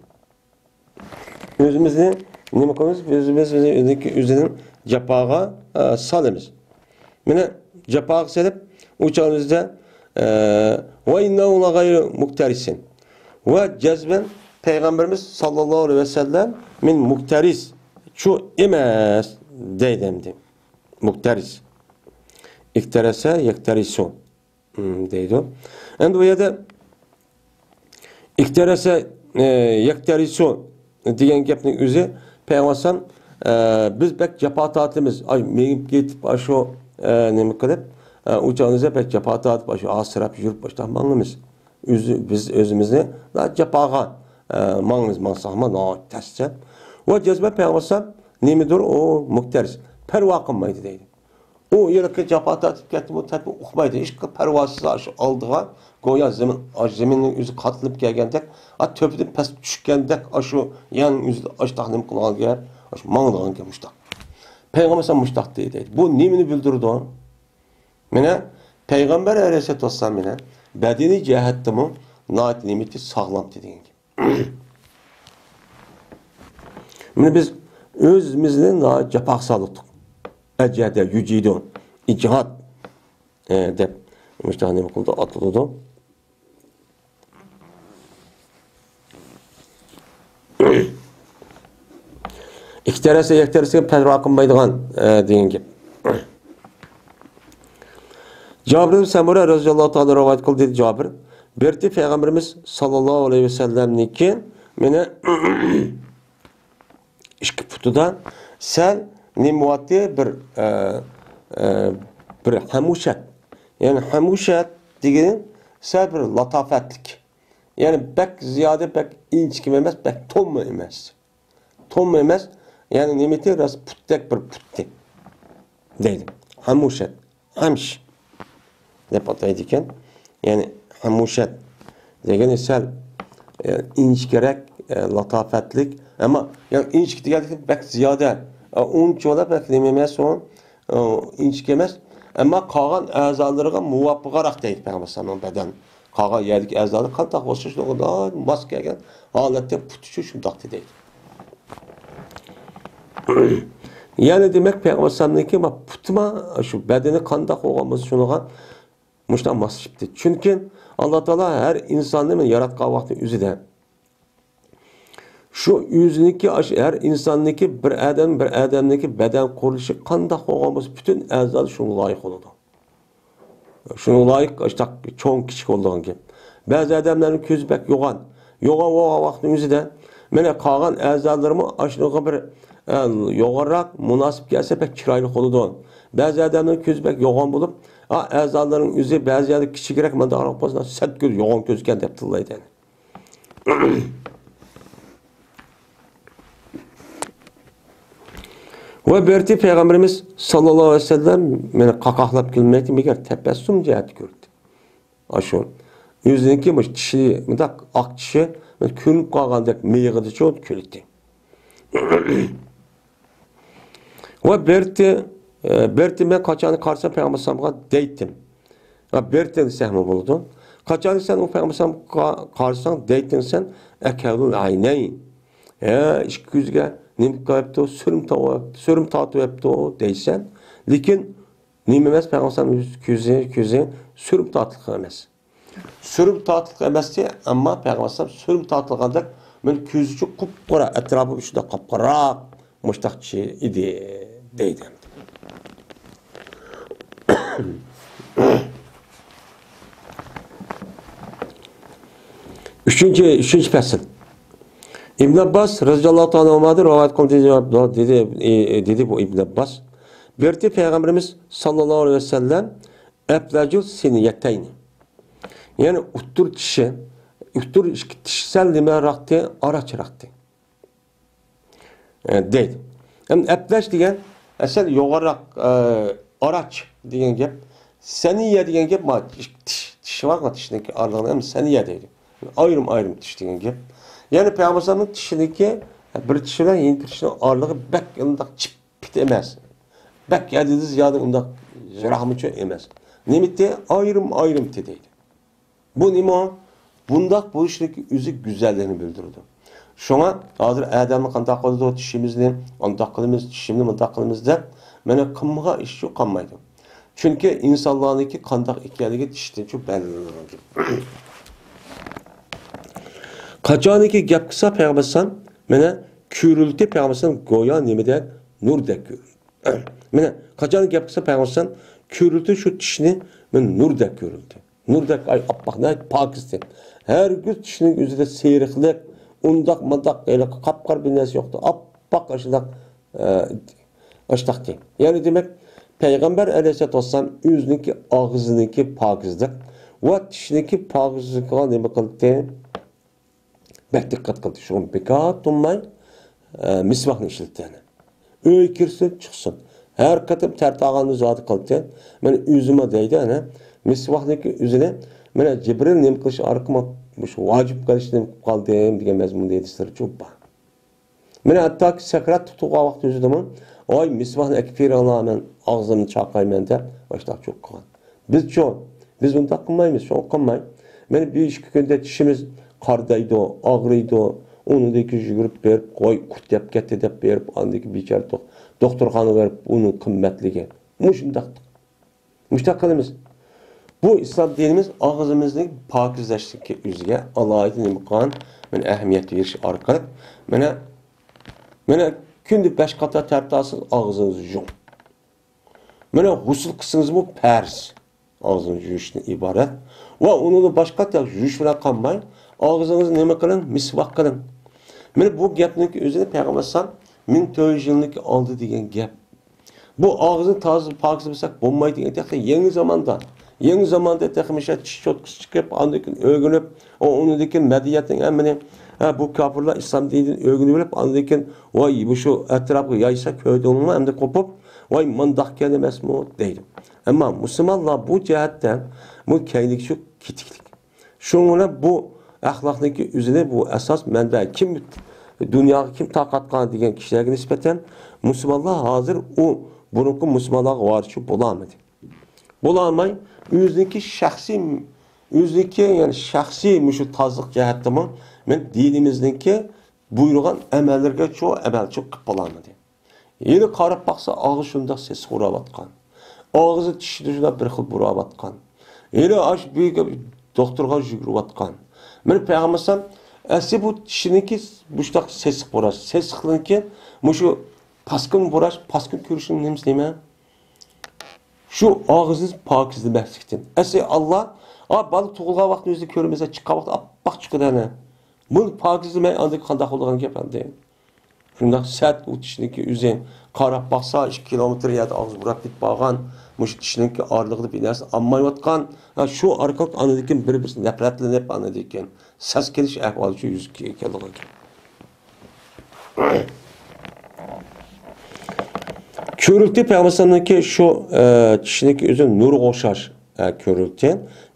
ئۆزىمىزنى نېمە قىلىمىز؟ ئۆزىمىز، ئۆزىنى، ئۆزىنى جاپاغا، ئە، سالىمىز. مانا، جاپاغا سېلىپ، ئۇ چاغىمىزدا، ئە، ۋە ئىننەھۇ لەغەيرۇ مۇكتەرىسىن. ۋە جەزمەن پەيغەمبىرىمىز ساللاللاھۇ ئەلەيھى ۋەسەللەم مىن مۇكتەرىس، شۇ ئەمەس دەيدۇ ئەمدى. مۇكتەرىس. ئىكتەرەسە يەكتەرىسۇ، ئىم، دەيدۇ. ئەمدى بۇ يەردە ئىكتەرەسە، ئە، يەكتەرىسۇ دېگەن گەپنىڭ ئۆزى پەيغەمبەر ئەلەيھىسسالام، ئە، بىز بەك جاپا تارتىمىز. ئاي، مېڭىپ كېتىپ، ئاشۇ، ئە، نېمە قىلىپ، ئە، ئۇ چاغىمىزدا بەك جاپا تارتىپ، ئاشۇ ھاسىراپ يۈرۈپ، ئاشۇنداق ماڭىمىز. ئۆزى، بىز ئۆزىمىزنى جاپاغا، ئە، ماڭىمىز، ماڭساقمۇ ناھايىتى تەسچە. ۋە جەزمەن پەيغەمبەر ئەلەيھىسسالام نېمىدۇر ئۇ مۇكتەرىس، پەرۋا قىلمايدۇ دەيدۇ. ئۇ ھېلىقى جاپا تارتىپ كەتتىمۇ، تارتىپمۇ ئۇقمايدۇ. ھېچ پەرۋاسىز ئاشۇ ئالدىغا، گويا زېمىن، ئاشۇ زېمىننىڭ ئۆزى قاتلىنىپ كەلگەندەك، ئا، تۆپىدىن پەس چۈشكەندەك، ئاشۇ يەرنىڭ ئۆزىدە ئاشتاق نېمە قىلغان گەپ، ئاشۇ ماڭىدىغان گەپ مۇشتاق. پەيغەمبەر ئەلەيھىسسالام مۇشتاق دەيدۇ. بۇ نېمىنى بىلدۈرىدۇ؟ مانا، پەيغەمبەر ئەلەيھىسسالاتۇ ۋەسسالام مانا بەدىنىي جەھەتتىمۇ ناھايىتى نېمىتى ساغلامتى دېگەن گەپ. مانا بىز ئۆزىمىزنى ناھايىتى جاپاغا سالدۇق. ئەجەدە يۇجىدۇ، ئىجھاد، ئە، دەپ مۇشۇنداق نېمە قىلدى، ئاتىلىدۇ. ئىككى تەرەپسە، يەككە تەرەپسىگە پەرۋا قىلمايدىغان، ئە، دېگەن گەپ. جابىر ئىبن سەمۇرە رەزىياللاھۇ تائالا رىۋايەت قىلدى، دېدى جابىر. بىر رېتى پەيغەمبىرىمىز ساللاللاھۇ ئەلەيھى ۋەسەللەمنىڭكى مېنى ئىككى پۇتىدا سەل نېمە بولاتتى، بىر، ئە، ئە، بىر ھەمۇشەت. يەنى ھەمۇشەت دېگىنى سەل بىر لاتاپەتلىك. يەنى بەك زىيادە، بەك ئىنچىكىمۇ ئەمەس، بەك توممۇ ئەمەس. توممۇ ئەمەس، يەنى نېمىتى، راست پۇتتەك بىر پۇتتى دەيدۇ. ھەمۇشەت، ھەمش دەپ ئاتايدىكەن. يەنى ھەمۇشەت دېگىنى سەل، ئە، ئىنچىكىرەك، ئە، لاتاپەتلىك. ئەمما يەنى ئىنچىكە دېگەندىكىن بەك زىيادە، ئە، ئۇنچىۋالا بەك نېمە ئەمەس ئۇ. ئىنچىكە ئەمەس، ئەمما قالغان ئەزالىرىغا مۇۋاپىقراق دەيدۇ پەيغەمبەر ئەلەيھىسسالام بەدەن. قالغان يەردىكى ئەزالار قانداق بولسا شۇنىڭغا ماس كەلگەن ھالەتتە پۇتى شۇ شۇنداق دەيدۇ. يەنى دېمەك پەيغەمبەر ئەلەيھىسسالامنىڭكى ما پۇتىما شۇ بەدىنى قانداق بولغان بولسا شۇنىڭغا مۇشۇنداق ماسلىشىپتۇ. چۈنكى ئاللا تائالا ھەر ئىنساننى ياراتقان ۋاقتى ئۆزىدە شۇ ئۆزىنىڭكى، ئاشۇ ھەر ئىنساننىڭكى، بىر ئادەم، بىر ئادەمنىڭكى بەدەن قۇرۇلۇشى قانداق بولغان بولسا، پۈتۈن ئەزالار شۇنىڭغا لايىق بولىدۇ. شۇنىڭغا لايىق، ئاشۇنداق چوڭ، كىچىك بولىدىغان گەپ. بەزى ئادەملەرنىڭ كۆزى بەك يوغان. يوغان بولغان ۋاقىتنىڭ ئۆزىدە، مانا قالغان ئەزالىرىمۇ ئاشۇنىڭغا بىر، ئە، يوغانراق، مۇناسىپ كەلسە بەك چىرايلىق بولىدۇ. بەزى ئادەملەرنىڭ كۆزى بەك يوغان بولۇپ، ئا، ئەزالىرىنىڭ ئۆزى بەزى يەردە كىچىكرەك، مانداقراق بولسا، سەت كۆز، يوغان كۆز ئىكەن دەپ تىللايدۇ. ۋە بىر رېتى پەيغەمبىرىمىز ساللاللاھۇ ئەلەيھى ۋەسەللەم مېنى قاقاقلاپ كۈلمەيتتى، مەگەر تەبەسسۇم جەھەتتە كۈلەتتى. ئاشۇ ئۆزىنىڭكى مۇشۇ چىشى، مۇنداق ئاق چىشى كۆرۈنۈپ قالغاندەك مىيىقىدىچۇ كۈلەتتى. ۋە بىر رېتى، ئە، بىر رېتى مەن قاچان قارىسام پەيغەمبەر ئەلەيھىسسالامغا دەيتتىم. ۋە بىر رېتى دېسەكمۇ بولىدۇ. قاچان سەن ئۇ پەيغەمبەر ئەلەيھىسسالامغا قارىساڭ، دەيتتىڭ سەن، «ئەكەھۇلۇل ئەينەين.» ھە، ئىككى كۆزگە نېمە قىلىپتۇ؟ سۈرمە تاۋاپتۇ، سۈرمە تارتىۋەپتۇ دەيسەن. لېكىن نېمە ئەمەس، پەيغەمبەر ئەلەيھىسسالام كۆزى، كۆزى سۈرمە تارتىلغان ئەمەس. سۈرمە تارتىلغان ئەمەستى، ئەمما پەيغەمبەر ئەلەيھىسسالام سۈرمە تارتىلغاندەك، مېنىڭ كۆزى قۇپقارا، ئەتراپى شۇنداق قاپقاراق، مۇشتاقچى ئىدى دەيدۇ. ئۈچىنچى، ئۈچىنچى پەسىل. ئىبن ئابباس رەزىياللاھۇ تائالا ئەنھۇمادىن رىۋايەت قىلدى، دېدى، ئى، دېدى بۇ ئىبن ئابباس. بىر پەيغەمبىرىمىز ساللاللاھۇ ئەلەيھى ۋەسەللەم ئەفلەجۇ سىنىيەتەينى. يەنى ئۇتتۇر چىشى، ئۇتتۇر ئىككى چىشى سەل نېمىراقتى، ئاراچراقتى. ئە، دەيدۇ. ئەمدى ئەپلەش دېگەن، ئەسەل يوغانراق، ئە، ئاراچ دېگەن گەپ. سەنىيە دېگەن گەپ، ما، تىش، تىش، تىش بارغۇ، تىشنىڭكى ئارىلىقىنى ھەم سەنىيە دەيدۇ. ئايرىم-ئايرىم تىش دېگەن گەپ. يەنى پەيغەمبەر ئەلەيھىسسالامنىڭ تىشىنىڭكى بىر تىشى بىلەن يېنى تىشىنىڭ ئارىلىقى بەك ئۇنداق چىپ پىت ئەمەس. بەك ھەددىدىن زىيادە ئۇنداق يىراقمۇچۇ ئەمەس. نېمىتى؟ ئايرىم-ئايرىمتى دەيدۇ. بۇ نېمە؟ بۇنداق بولۇشنىڭكى ئۆزى گۈزەللىكنى بىلدۈرىدۇ. شۇڭا ھازىر ئادەمنى قانداق قىلىدۇ، چىشىمىزنى ئانداق قىلىمىز، چىشىمنى مۇنداق قىلىمىز دەپ، مانا قىلمىغان ئىشچۇ قالمايدۇ. چۈنكى ئىنسانلارنىڭكى قانداق ئىكەنلىكى چىشتىنچۇ بەلگىلىنىدۇ. قاچانكى گەپ قىلسا پەيغەمبەر ئەلەيھىسسالام، مانا كۆرۈلدى پەيغەمبەر ئەلەيھىسسالام گويا نېمىدەك، نۇردەك كۆرۈلدى. مانا قاچان گەپ قىلسا پەيغەمبەر ئەلەيھىسسالام كۆرۈلدى شۇ چىشنى، مانا نۇردەك كۆرۈلدى. نۇردەك، ئاي، ئاپئاق، ناھايىتى پاكىزدى. ھەرگىز چىشنىڭ ئۆزىدە سېرىقلىق، ئۇنداق مۇنداق ھېلىقى قاپقارا بىر نەرسە يوقتى. ئاپئاق ئاشۇنداق، ئە، ئاشتاقتى. يەنى دېمەك، پەيغەمبەر ئەلەيھىسسالاتۇ ۋەسسالام ئۆزىنىڭكى ئاغزىنىڭكى پاكىزلىق ۋە چىشنىڭكى پاكىزلىقىغا نېمە قىلدى؟ بەك دىققەت قىلدى. شۇڭا بىكار تۇرماي، ئە، مىسۋاكنى ئىشلىتىدۇ يەنە. ئۆيگە كىرسۇن، چىقسۇن. ھەر قېتىم تەرەت ئالغاندا زادى قىلدى. مانا ئۆزىمۇ دەيدۇ، ئەنە، مىسۋاكنىڭكى ئۆزىنى، مانا جىبرىل نېمە قىلىش ئارقىلىق مۇشۇ ۋاجىپ قىلىشنى قىلىپ قالدىم دېگەن مەزمۇندا ھەدىسلىرى چوپ بار. مانا ھەتتاكى سەكرات تۇتۇلغان ۋاقتى ئۆزىدىمۇ، «ۋاي، مىسۋاكنى ئەكىپ بېرىڭلار، مەن ئاغزىمنى چاقايمەن» دەپ، ئاشۇنداق چوق قىلغان. بىزچۇ؟ بىز ئۇنداق قىلمايمىز، شۇڭا قىلماي. مانا بىر ئىككى كۈندە چىشىمىز قارىدايدۇ، ئاغرىيدۇ، ئۇنىڭدىن كېيىن يۈگۈرۈپ بېرىپ، «ۋاي، قۇرت يەپ كەتتى» دەپ بېرىپ، ئاندىن كېيىن بىچارە دوخ-، دوختۇرخانىغا بېرىپ، ئۇنىڭ قىممەتلىكى. مۇشۇنداق. مۇشۇنداق قىلىمىز. بۇ ئىسلام دىنىمىز ئاغزىمىزنى پاكىزلاشتىكى ئۆزىگە ئالاھىدە نېمە قىلغان؟ مانا ئەھمىيەت بېرىش ئارقىلىق، مانا، مانا كۈندە بەش قېتىم تەرەت ئالسىڭىز ئاغزىڭىزنى يۇيۇڭ. مانا غۇسۇل قىلسىڭىزمۇ پەرز ئاغزىنى يۇيۇشتىن ئىبارەت. ۋە ئۇنىڭدىن باشقا تەك يۇيۇش بىلەن قالماي، ئاغزىڭىزنى نېمە قىلىڭ؟ مىسۋاك قىلىڭ. مانا بۇ گەپنىڭكى ئۆزىنى پەيغەمبەر ئەلەيھىسسالام مىڭ تۆت يۈز يىلنىڭكى ئالدى دېگەن گەپ. بۇ ئاغزىنى تازا پاكىز بولساق بولمايدۇ دېگەن تېخى يېڭى زاماندا. يېڭى زاماندا تېخى مۇشۇ چىش چوتكىسى چىقىپ، ئاندىن كېيىن ئۆگىنىپ، ئۇ-، ئۇنىڭدىن كېيىن مەدەنىيەتنىڭ ھەممىنى، ھە، بۇ كاپىرلار ئىسلام دىنىدىن ئۆگىنىۋېلىپ، ئاندىن كېيىن، «ۋاي، مۇشۇ ئەتراپقا يايسا كۆردۈڭمۇ ئەمدى قوپۇپ؟ ۋاي، مۇنداق ئىكەن ئەمەسمۇ؟» دەيدۇ. ئەمما مۇسۇلمانلار بۇ جەھەتتە بۇ كەينىگە شۇ كېتىكلىك. شۇنىڭ بىلەن بۇ ئەخلاقنىڭكى ئۆزىنى بۇ ئاساس مەنبە كىم، دۇنياغا كىم تارقاتقان دېگەن كىشىلەرگە نىسبەتەن مۇسۇلمانلار ھازىر ئۇ بۇرۇنقى مۇسۇلمانلارغا ۋارىسچۇ بولالمىدى. بولالماي، ئۆزىنىڭكى شەخسىي، ئۆزىنىڭكى، يەنى شەخسىي مۇشۇ تازىلىق جەھەتتىمۇ مەن دىنىمىزنىڭكى بۇيرۇغان ئەمەللىرىگە شۇ ئەمەلچى قىلىپ بولالمىدى. ھېلى قاراپ باقسا، ئاغزى شۇنداق سېسىق ئۇراۋاتقان. ئاغزى، چىشى شۇنداق بىر خىل بۇراۋاتقان. ھېلى ئاش بۈگۈن دوختۇرغا يۈگۈرۈۋاتقان. مانا پەيغەمبەر ئەسلى بۇ چىشىنىڭكى مۇشۇنداق سېسىق بۇراش، سېسىقلىقنىڭكى مۇشۇ پاسكىنا بۇراش، پاسكىنا كۆرۈشنىڭ نېمىسى نېمە؟ شۇ ئاغزىنى پاكىزلىمەسلىكتىن. ئەسلى ئاللا، ئا، بالا تۇغۇلغان ۋاقتىنى ئۆزى كۆرمىسە، چىققان ۋاقتى ئاپئاق چىقىدۇ ئەنە. بۇنى پاكىزلىمەي، ئاندىن كېيىن قانداق بولىدىغان گەپ ئەمدى؟ شۇنداق سەت ئۇ چىشنىڭكى ئۆزى قاراپ باقسا، ئىككى كىلومېتىر يەردە ئاغزى بۇراپ كېتىپ قالغان، مۇشۇ چىشنىڭكى ئارىلىقىدا بىر نەرسە ئالمايۋاتقان، ھە، شۇ ئارقىلىق ئاندىن كېيىن بىر-بىرسىدىن نەپرەتلىنىپ، ئاندىن كېيىن سەسكىنىش ئەھۋالى شۇ يۈزگە كېلىدىغان گەپ. كۆرۈلدى پەيغەمبەرنىڭكى شۇ، ئە، چىشىنىڭكى ئۆزى نۇرغا ئوخشاش، ئە، كۆرۈلدى.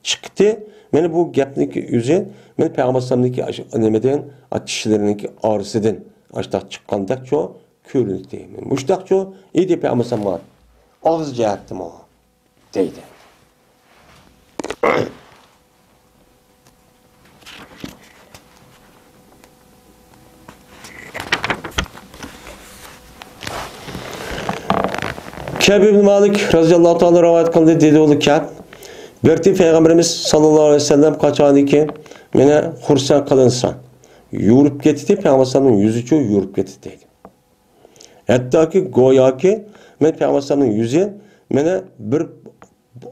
چىقتى. مانا بۇ گەپنىڭكى ئۆزى، مانا پەيغەمبەرنىڭكى ئاشۇ نېمىدىن، ئا، چىشلىرىنىڭكى ئارىسىدىن ئاشۇنداق چىققاندەكچۇ كۆرۈندى. مۇشۇنداقچۇ ئىدى پەيغەمبەر ئاغزى جەھەتتىمۇ دەيدۇ. كەب ئىبن مالىك رەزىياللاھۇ تائالا رىۋايەت قىلدى، دېدى ئۇ كەب. بىر قېتىم پەيغەمبىرىمىز ساللاللاھۇ ئەلەيھى ۋەسەللەم قاچانكى مېنى خۇرسەن قىلىنسا، يورۇپ كېتىتتى، پەيغەمبەر ئەلەيھىسسالامنىڭ يۈزىچۇ يورۇپ كېتىتتى دەيدۇ. ھەتتاكى گوياكى مەن پەيغەمبەر ئەلەيھىسسالامنىڭ يۈزى مېنى بىر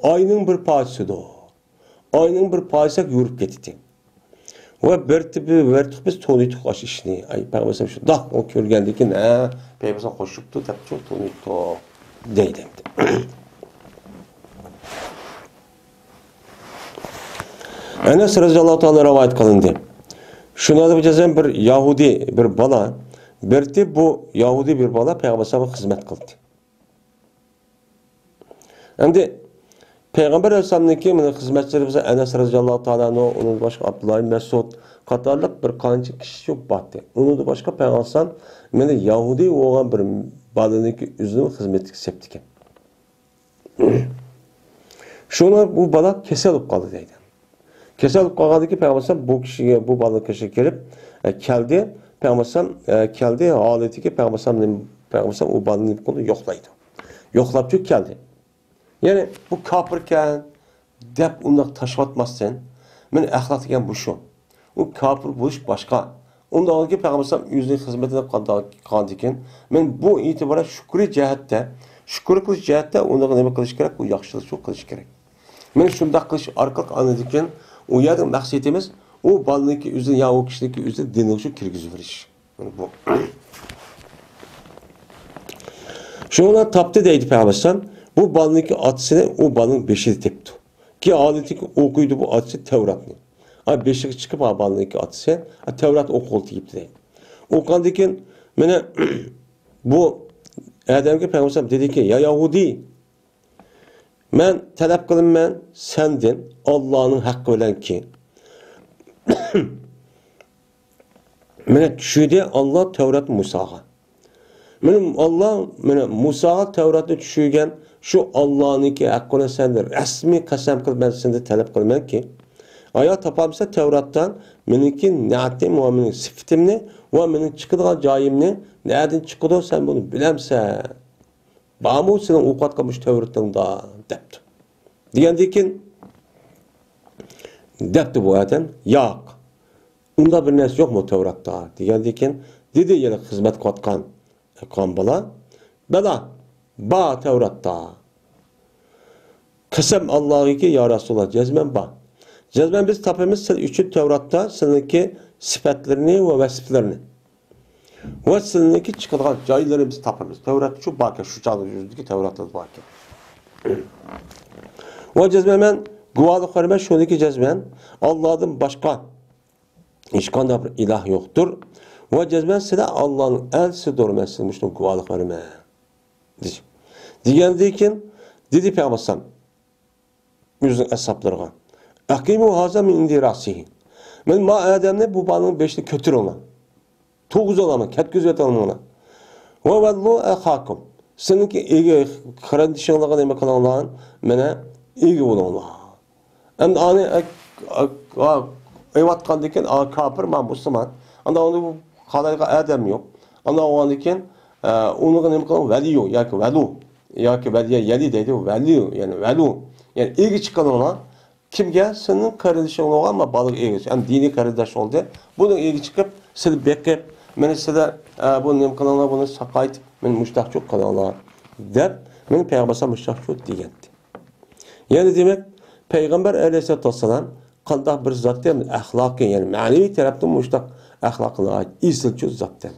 ئاينىڭ بىر پارچىسىدۇر. ئاينىڭ بىر پارچىسىدەك يورۇپ كېتىتتى. ۋە بىر تىپى، بىر تۇق بىز تونۇيتۇق ئاش ئىشنى. ئاي، پەيغەمبەر شۇنداق ئۇ كۆرگەندىن كېيىن، ھە، پەيغەمبەر قوشۇپتۇ دەپچۇ تونۇيتۇق دەيدۇ. ئەنەس رەزىياللاھۇ تائالا رىۋايەت قىلىندى. شۇنىڭدا بىر جەزمەن بىر يەھۇدىي بىر بالا، بىر تىپ بۇ يەھۇدىي بىر بالا پەيغەمبەر خىزمەت قىلدى. ئەمدى پەيغەمبەر ئەلەيھىسسالامنىڭكى مانا خىزمەتچىلىرى بولسا ئەنەس رەزىياللاھۇ تائالا ئەنھۇ، ئۇنىڭدىن باشقا ئابدۇللا ئىبن مەسئۇد قاتارلىق بىر قانچە كىشى شۇ بارتى. ئۇنىڭدىن باشقا پەيغەمبەر ئەلەيھىسسالام مانا يەھۇدىي بولغان بىر بالىنىڭكى ئۆزىنىڭ خىزمىتىگە سېپتىكەن. شۇڭا بۇ بالا كېسەل بولۇپ قالدى دەيدۇ. كېسەل بولۇپ قالغاندىن كېيىن پەيغەمبەر ئەلەيھىسسالام بۇ كىشىگە، بۇ بالىنىڭ كېلىپ، ئە، كەلدى. پەيغەمبەر ئەلەيھىسسالام، ئە، كەلدى، ھالىتىگە پەيغەمبەر ئەلەيھىسسالام، پەيغەمبەر ئەلەيھىسسالام ئۇ بالىنى نېمە قىلدى؟ يوقلايدۇ. يوقلاپچۇ كەلدى. يەنى بۇ كاپىركەن دەپ ئۇنداق تاشلىۋەتمەستىن، مېنىڭ ئەخلاق دېگەن بۇ شۇ. ئۇ كاپىر بولۇش باشقا. ئۇنداق كېيىن پەيغەمبەر ئەلەيھىسسالام ئۆزىنىڭ خىزمىتىنى قىلغاندىكىن، مەن بۇ ئېتىبارەن شۈكرى جەھەتتە، شۈكرى قىلىش جەھەتتە ئۇنىڭغا نېمە قىلىش كېرەك؟ ئۇ ياخشىلىق شۇ قىلىش كېرەك. مەن شۇنداق قىلىش ئارقىلىق ئاندىن كېيىن ئۇ يەردىكى مەقسىتىمىز ئۇ بالىنىڭكى ئۆزىنى يا ئۇ كىشىنىڭكى ئۆزىنى دىنىغا شۇ كىرگۈزۈۋېلىش. بۇ. شۇڭا تاپتى دەيدۇ پەيغەمبەر ئەلەيھىسسالام، بۇ بالىنىڭكى ئاتىسىنى ئۇ بالىنىڭ بېشىدا تېپىپتۇ. كېيىن ھالىتىگە ئوقۇيدۇ بۇ ئاتىسى تەۋراتنى. ئا، بېشىغا چىقىپ، ھا، بالىنىڭكى ئاتىسى، ئا، تەۋرات ئوقۇغىلى تېگىپتۇ دەيدۇ. ئوقۇغاندىن كېيىن، مانا، بۇ ئادەمگە پەيغەمبەر ئەلەيھىسسالام دېدىكى، يا يەھۇدىي، مەن تەلەپ قىلىمەن سەندىن ئاللانىڭ ھەققى بىلەنكى، مېنى چۈشۈردى ئاللا تەۋرات مۇساغا. مېنى ئاللا، مېنى مۇساغا تەۋراتنى چۈشۈرگەن شۇ ئاللانىڭكى ھەققى بىلەن سەندىن رەسمىي قەسەم قىلىپ مەن سەندىن تەلەپ قىلىمەنكى، ئايا تاپالمىسا تەۋراتتا مېنىڭكى نەتىم ۋە مېنىڭ سۈپىتىمنى ۋە مېنىڭ چىقىدىغان جايىمنى نەدىن چىقىدۇ سەن بۇنى بىلەمسەن؟ بارمۇ سېنىڭ ئوقۇۋاتقان مۇشۇ تەۋرىتىڭدا؟ دەپتۇ. دېگەندىن كېيىن دەپتۇ بۇ ئادەم، ياق، ئۇنداق بىر نەرسە يوقمۇ تەۋراتتا؟ دېگەندىن كېيىن دېدى يەنە خىزمەت قىلىۋاتقان قان بالا، بەلا، بار تەۋراتتا. قەسەم ئاللاغىكى، يا رەسۇلاللا، جەزمەن بار. جەزمەن بىز تاپىمىز سىز ئۈچۈن تەۋراتتا سىزنىڭكى سۈپەتلىرىنى ۋە ۋەسىپلىرىنى. ۋە سىلىنىڭكى چىقىدىغان جايلىرىنى بىز تاپىمىز. تەۋرات شۇ باركەن، شۇ چاغدا يۈزدىكى تەۋراتلار باركەن. ۋە جەزمەن مەن گۇۋاھلىق بېرىمەن، شۇنىڭكى جەزمەن ئاللادىن باشقا ھېچقانداق بىر ئىلاھ يوقتۇر. ۋە جەزمەن سىلەر ئاللانىڭ ئەلچىسىدۇر، مەن سىلەر مۇشۇنىڭ گۇۋاھلىق بېرىمەن. دېدى. دېگەندىن كېيىن دېدى پەيغەمبەر ئۆزىنىڭ ئەسھابلىرىغا، ئەقىمۇ ھازا مىن ئىندى راسىھى. مەن ما ئادەمنى بۇ بالىنىڭ بېشىنى كۆتۈرۈڭلار. تۇرغۇزۇڭلار، كەتكۈزۈۋېتىڭلار. ۋە ۋەللۇ ئەخاكۇم. سىلىنىڭكى ئىگە قېرىندىشىڭلارغا نېمە قىلىڭلار؟ مانا ئىگە بولۇڭلار. ئەمدى ئانى ئە-، ئە-، ئە-، ئېۋاتقاندىن كېيىن، ئا، كاپىر، ما مۇسۇلمان. ئاندا ئۇنى بۇ قالايدىغان ئادەم يوق. ئاندا ئۇنىڭدىن كېيىن، ئە، ئۇنىڭغا نېمە قىلىڭ؟ ۋەلىيۇ ياكى ۋەلۇ. ياكى ۋەلىيە يەلى دەيدۇ. ۋەلىيۇ، يەنى ۋەلۇ. يەنى ئىگە چىقىڭلار. كىمگە؟ سېنىڭ قېرىندىشىڭ بولغان، ما بالىغا ئىگە. ئەمدى دىنىي قېرىنداش بولدى. بۇنىڭ ئىگە چىقىپ، سىلى بېقىپ، مېنى سىلە، ئە، بۇنى نېمە قىلىڭلار، بۇنى ساقايتىپ، مېنى مۇشتاقچۇ قىلىڭلار، دەپ، مېنى پەيغەمبەر مۇشتاقچۇ دېگەنتى. يەنى دېمەك، پەيغەمبەر ئەلەيھىسسالاتۇ ۋەسسالام قانداق بىر زاتتى، ئەخلاقى، يەنى مەنىۋى تەرەپتىن مۇشۇنداق ئەخلاقى ناھايىتى ئېسىلچۇ زاتتى.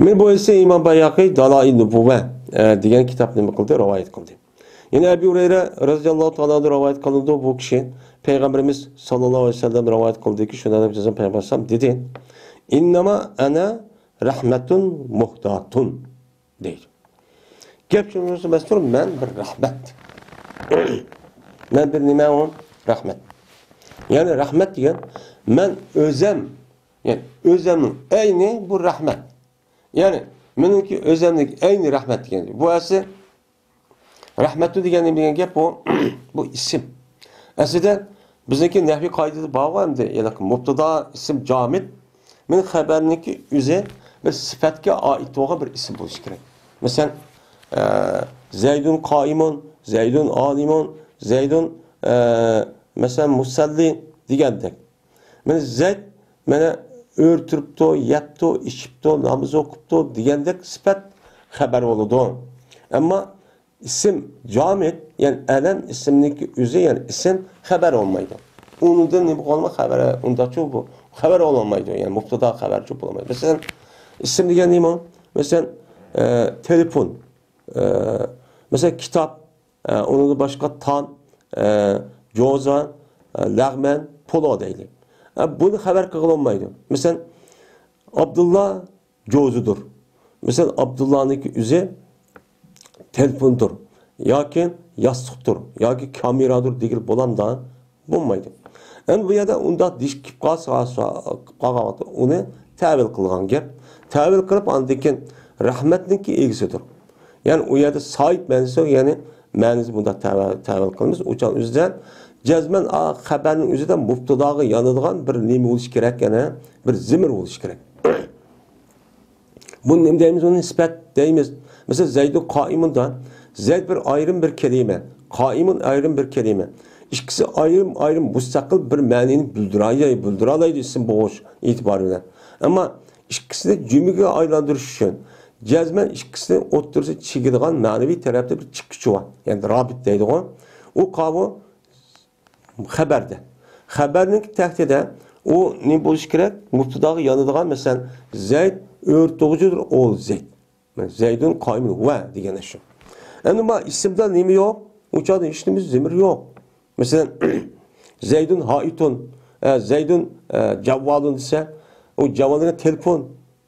مەن بۇ ھەدىسنى ئىمام بەيھەقى دالائىل نۇبۇۋۋە، ئە، دېگەن كىتابتا نېمە قىلدى؟ رىۋايەت قىلدى. يەنە ئەبۇ ھۇرەيرە رازىياللاھۇ تائالا ئانھۇدىن رىۋايەت قىلىنىدۇ، بۇ كىشى پەيغەمبىرىمىز ساللاللاھۇ ئەلەيھى ۋەسەللەم رىۋايەت قىلدىكى، شۇنىڭ دەپ جەزمەن پەيغەمبەر ئەلەيھىسسالام دېدى، ئىننەما ئەنە رەھمەتۇن مۇھداتۇن. دەيدۇ. گەپ شۇ، مەن بىر رەھمەت. مەن بىر نېمە ئۇ؟ رەھمەت. يەنى رەھمەت دېگەن مەن ئۆزەم، يەنى ئۆزەمنىڭ ئەينى بۇ رەھمەت. يەنى مېنىڭكى ئۆزەمنىڭ ئەينى رەھمەت دېگەن. بۇ ئەسلى رەھمەتۇ دېگەن نېمە دېگەن گەپ بۇ؟ بۇ ئىسىم. ئەسلىدە بىزنىڭكى نەھۋىي قائىدىدە بارغۇ ئەمدى، يەنى مۇبتىدا، ئىسىم، جامىد، مانا خەۋەرنىڭكى ئۆزى بىر سۈپەتكە ئائىت بولغان بىر ئىسىم بولۇشى كېرەك. مەسىلەن، ئە، زەيدۇن قائىمۇن، زەيدۇن ئالىمۇن، زەيدۇن، ئە، مەسىلەن، مۇسەللى دېگەندەك. مانا زەيد مانا ئۆرە تۇرۇپتۇ، يەپتۇ، ئىچىپتۇ، ناماز ئوقۇپتۇ دېگەندەك سۈپەت خەۋەر بولىدۇ. ئەمما ئىسىم جامىد، يەنى ئەلەم ئىسىمنىڭكى ئۆزى، يەنى ئىسىم خەۋەر بولمايدۇ. ئۇنىڭدىن نېمە بولماي خەۋەر، ئۇنداقچۇ بۇ خەۋەر بولالمايدۇ، يەنى مۇبتادا خەۋەرچۇ بولالمايدۇ. مەسىلەن، ئىسىم دېگەن نېمە؟ مەسىلەن، ئە، تېلېفون، ئە، مەسىلەن، كىتاب، ئە، ئۇنىڭدىن باشقا تام، ئە، جوزا، ئە، لەغمەن، پولۇ دەيلى. ئە، بۇنى خەۋەر قىلغىلى بولمايدۇ. مەسىلەن، ئابدۇللا جوزىدۇر. مەسىلەن، ئابدۇللانىڭكى ئۆزى تېلېفوندۇر ياكى ياستۇقتۇر ياكى كامېرادۇر دېگىلى بولامدا؟ بولمايدۇ. ئەمدى بۇ يەردە ئۇنداق دېيىش كېلىپ قالسا، قالغان ۋاقىتتا ئۇنى تەۋىل قىلغان گەپ. تەۋىل قىلىپ، ئاندىن كېيىن رەھمەتنىڭكى ئىگىسىدۇر. يەنى ئۇ يەردە ساھىب مەنىسى، يەنى مەنىسى بۇنداق تەۋە-، تەۋىل قىلىمىز. ئۇچان ئۆزىدە جەزمەن ئا خەۋەرنىڭ ئۆزىدە مۇبتىداغا يانىدىغان بىر نېمە بولۇشى كېرەك، يەنى بىر زىمىر بولۇشى كېرەك. بۇنى نېمە دەيمىز؟ ئۇنى سۈپەت دەيمىز. مەسىلەن، زەيدۇن قائىمۇندا زەيد بىر ئايرىم بىر كەلىمە، قائىمۇن ئايرىم بىر كەلىمە. ئىككىسى ئايرىم-ئايرىم مۇستەقىل بىر مەنىنى بىلدۈرالاي-، بىلدۈرالايدۇ ئىسىم بولۇش ئېتىبارى بىلەن. ئەمما ئىككىسىنى جۈملىگە ئايلاندۇرۇش ئۈچۈن جەزمەن ئىككىسىنى ئوتتۇرىسىغا چىگىدىغان مەنىۋى تەرەپتە بىر چىققۇچى بار. يەنى رابىت دەيدىغۇ. ئۇ قاۋۇ خەۋەردە. خەۋەرنىڭ تەھتىدە ئۇ نېمە بولۇشى كېرەك؟ مۇبتىداغا يانىدىغان، مەسىلەن، زەيد ئۆرتوغۇچىدۇر، ئوغۇل زەيد. زەيدۇن قائىمۇن ۋە دېگەن شۇ. ئەمدى ما ئىسىمدا نېمە يوق؟ ئۇ چاغدا ھېچ نېمە زىمىر يوق. مەسىلەن، زەيدۇن ھائىتۇن، ئە، زەيدۇن، ئە، جاۋۋالۇن دېسە، ئۇ جاۋۋال دېگەن تېلېفون.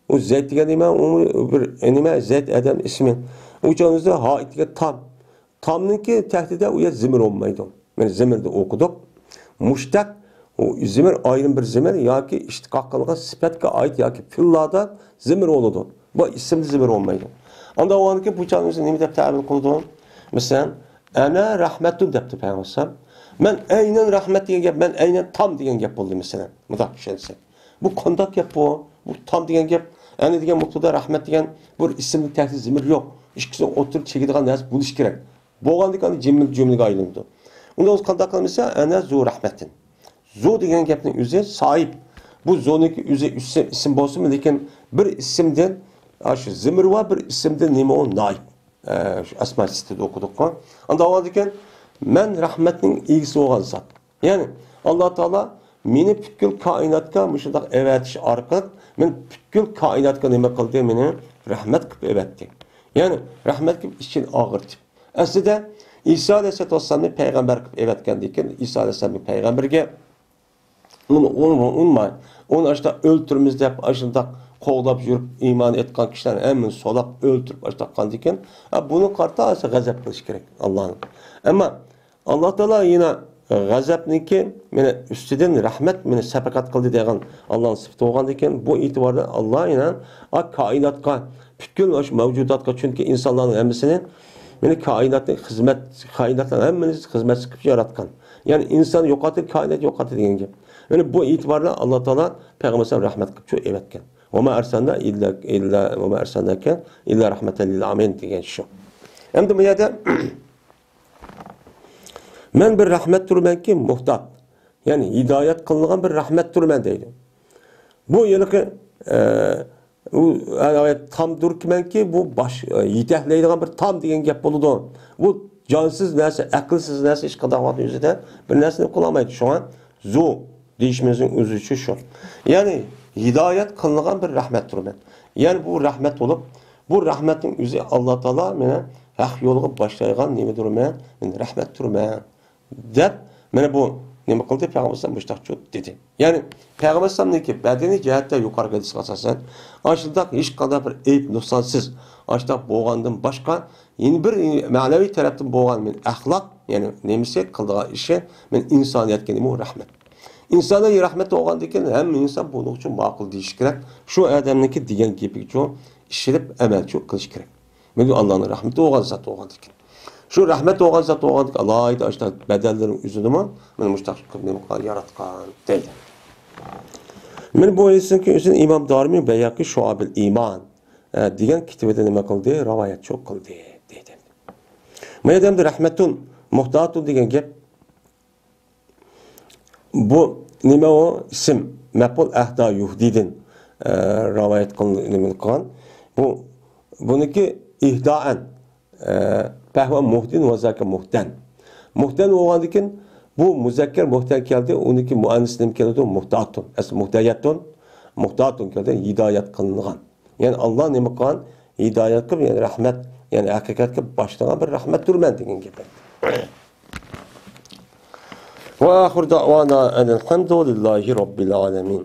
ئۇ زەيد دېگەن نېمە؟ ئۇ بىر نېمە؟ زەيد ئادەم ئىسمى. ئۇ چاغدا ھائىت دېگەن تام. تامنىڭكى تەھتىدە ئۇ يەر زىمىر بولمايدۇ. مانا زىمىردە ئوقۇدۇق. مۇشتەق، ئۇ زىمىر ئايرىم بىر زىمىر ياكى ئىشتىقاق قىلغان سۈپەتكە ئائىت ياكى پېئىللاردا زىمىر بولىدۇ. بۇ ئىسىمدا زىمىر بولمايدۇ. ئاندا ئۇنىڭكى بۇ چاغنىڭ ئۆزى نېمە دەپ تەبىر قىلىدۇ؟ مەسىلەن، ئەنە رەھمەتۇن دەپتۇ پەيغەمبەر. مەن ئەينەن رەھمەت دېگەن گەپ، مەن ئەينەن تام دېگەن گەپ بولدى، مەسىلەن. مۇنداق چۈشەنسەك. بۇ قانداق گەپ بۇ؟ بۇ تام دېگەن گەپ، ئەنە دېگەن مۇبتىدا، رەھمەت دېگەن بىر ئىسىمنىڭ تەھتىدە زىمىر يوق. ئىككىسىنىڭ ئوتتۇرىدا چىگىدىغان نەرسە بولۇشى كېرەك. بولغاندىكىن ئاندىن جۈملە، جۈملىگە ئايلىنىدۇ. ئۇندا ئۆزى قانداق قىلىمىز؟ ئەنە زۇ رەھمەتىن. زۇ دېگەن گەپنىڭ ئۆزى ساھىب. بۇ زۇنىڭكى ئۆزى ئىسىم، ئىسىم بولسىمۇ، لېكىن بىر ئىسىمدىن، ئاشۇ زىمىر بار، بىر ئىسىمدىن نېمە ئۇ؟ نائىب. ئە، شۇ ئەسما سىتىدە ئوقۇدۇققۇ. ئاندا ئاۋۋالدىكەن، مەن رەھمەتنىڭ ئىگىسى بولغان زات. يەنى، ئاللا تائالا مېنى پۈتكۈل كائىناتقا مۇشۇنداق ئەۋەتىش ئارقىلىق، مېنى پۈتكۈل كائىناتقا نېمە قىلدى؟ مېنى رەھمەت قىلىپ ئەۋەتتى. يەنى، رەھمەت قىلىپ ئىچىنى ئاغرىتىپ. ئەسلىدە، ئىسا ئەلەيھىسسالاتۇ ۋەسسالامنى پەيغەمبەر قىلىپ ئەۋەتكەندىكىن، ئىسا ئەلەيھىسسالامنى پەيغەمبەرگە ئۇنى، ئۇنى، ئۇنىماي. ئۇنى ئاشۇنداق ئۆلتۈرىمىز دەپ، ئاشۇنداق قوغلاپ يۈرۈپ، ئىمان ئېيتقان كىشىلەرنى ھەممىنى سولاپ، ئۆلتۈرۈپ، ئاشۇنداق قىلغاندىكىن، ھە، بۇنى قارىتا غەزەپ قىلىش كېرەك ئاللانى. ئەمما ئاللا تائالا يەنە غەزەپنىڭكى مېنى ئۈستىدىن رەھمەت، مېنى شەپەقەت قىلدى دېگەن ئاللانىڭ سۈپىتى بولغاندىكىن، بۇ ئېتىباردا ئاللا يەنە ئا، كائىناتقا، پۈتكۈل ئاشۇ مەۋجۇداتقا، چۈنكى ئىنسانلارنىڭ ھەممىسىنى مېنى كائىناتنىڭ خىزمەت، كائىناتلارنىڭ ھەممىنى خىزمەتچى قىلىپ ياراتقان. يەنى ئىنسان يوقاتتى، كائىنات يوقاتتى دېگەن گەپ. يەنى بۇ ئېتىباردا ئاللا تائالا پەيغەمبەر ئەلەيھىسسالام رەھمەت قىلىپ شۇ ئەۋەتكەن. ۋە ما ئەرسەلنا ئىللا، ئىللا، ۋە ما ئەرسەلناكە ئىللا رەھمەتەن لىل ئالەمىن دېگەن شۇ. ئەمدى بۇ يەردە مەن بىر رەھمەتتۇرمەنكى مۇھتات، يەنى ھىدايەت قىلىنغان بىر رەھمەتتۇرمەن دەيدۇ. بۇ ھېلىقى، ئە، ئۇ، ئە، تامدۇركىمەنكى، بۇ باش، ئە، يېتەكلەيدىغان بىر تام دېگەن گەپ بولىدۇ. بۇ جانسىز نەرسە، ئەقىلسىز نەرسە ھېچقانداق ۋاقىت ئۆزىدە بىر نەرسىنى قىلالمايدۇ. شۇڭا زۇ دېيىشىمىزنىڭ ئۆزى شۇ، شۇ. يەنى ھىدايەت قىلىنغان بىر رەھمەتتۇرمەن. يەنى بۇ رەھمەت بولۇپ، بۇ رەھمەتنىڭ ئۆزى ئاللا تائالا مېنى ھەق يولغا باشلايدىغان نېمىدۇرمەن؟ مەن رەھمەتتۇرمەن. دەپ، مانا بۇ نېمە قىلدى؟ پەيغەمبەر ئەلەيھىسسالام مۇشۇنداق جۇت دېدى. يەنى پەيغەمبەر ئەلەيھىسسالامنىڭكى بەدىنىي جەھەتتە يۇقىرىقى ھەدىسكە ئاساسەن، ئاشۇنداق ھېچقانداق بىر ئەيىب، نۇقسانسىز، ئاشۇنداق بولغاندىن باشقا، يەنە بىر مەنىۋى تەرەپتىن بولغان مەن ئەخلاق، يەنى نېمىسى، قىلىدىغان ئىشى، مەن ئىنسانىيەتكە نېمە؟ رەھمەت. ئىنسانىيەت رەھمەت بولغاندىن كېيىن ھەممە ئىنسان بۇنىڭ ئۈچۈن ماقۇل دېيىشى كېرەك. شۇ ئادەمنىڭكى دېگەن گېپىگىچۇ ئىشىنىپ ئەمەلچۇ قىلىش كېرەك. مەن ئاللانىڭ رەھمىتى بولغان زات بولغاندىكىن. شۇ رەھمەت بولغان زات بولغاندىكىن، ئالاھىدە ئاشۇنداق بەدەنلىرىنىڭ ئۆزىنىمۇ مانا مۇشۇنداق قىلىپ نېمە قىلغان، ياراتقان دەيدۇ. من بو ھەدىستىن كېيىن ئىمام دارىمى بەيھەقى شۇئەبۇل ئىمان، ئە، دېگەن كىتابىدا نېمە قىلدى؟ رىۋايەتچى قىلدى، دېدى. ما يەردە رەھمەتۇن، مۇھتاتۇن دېگەن گەپ. بۇ نېمە ئۇ؟ ئىسىم، مەپئۇل ئەھدا يۇھدىدىن، ئە، رىۋايەت قىلىن-، نېمە قىلغان. بۇ، بۇنىڭكى ئىھدائەن، ئە، پەھۋە مۇھدىن ۋە زاكە مۇھدەن. مۇھدەن بولغاندىن كېيىن بۇ مۇزەككەر مۇھدەن كەلدى، ئۇنىڭكى مۇئەننىسى نېمە كېلىدۇ؟ مۇھتاتۇن. ئەسلى مۇھدەيەتۇن، مۇھتاتۇن كەلدى، ھىدايەت قىلىنغان. يەنى ئاللا نېمە قىلغان؟ ھىدايەت قىلىپ، يەنى رەھمەت، يەنى ھەقىقەتكە باشلىغان بىر رەھمەتتۇرمەن دېگەن گەپ. وآخر دعوانا أن الحمد لله رب العالمين.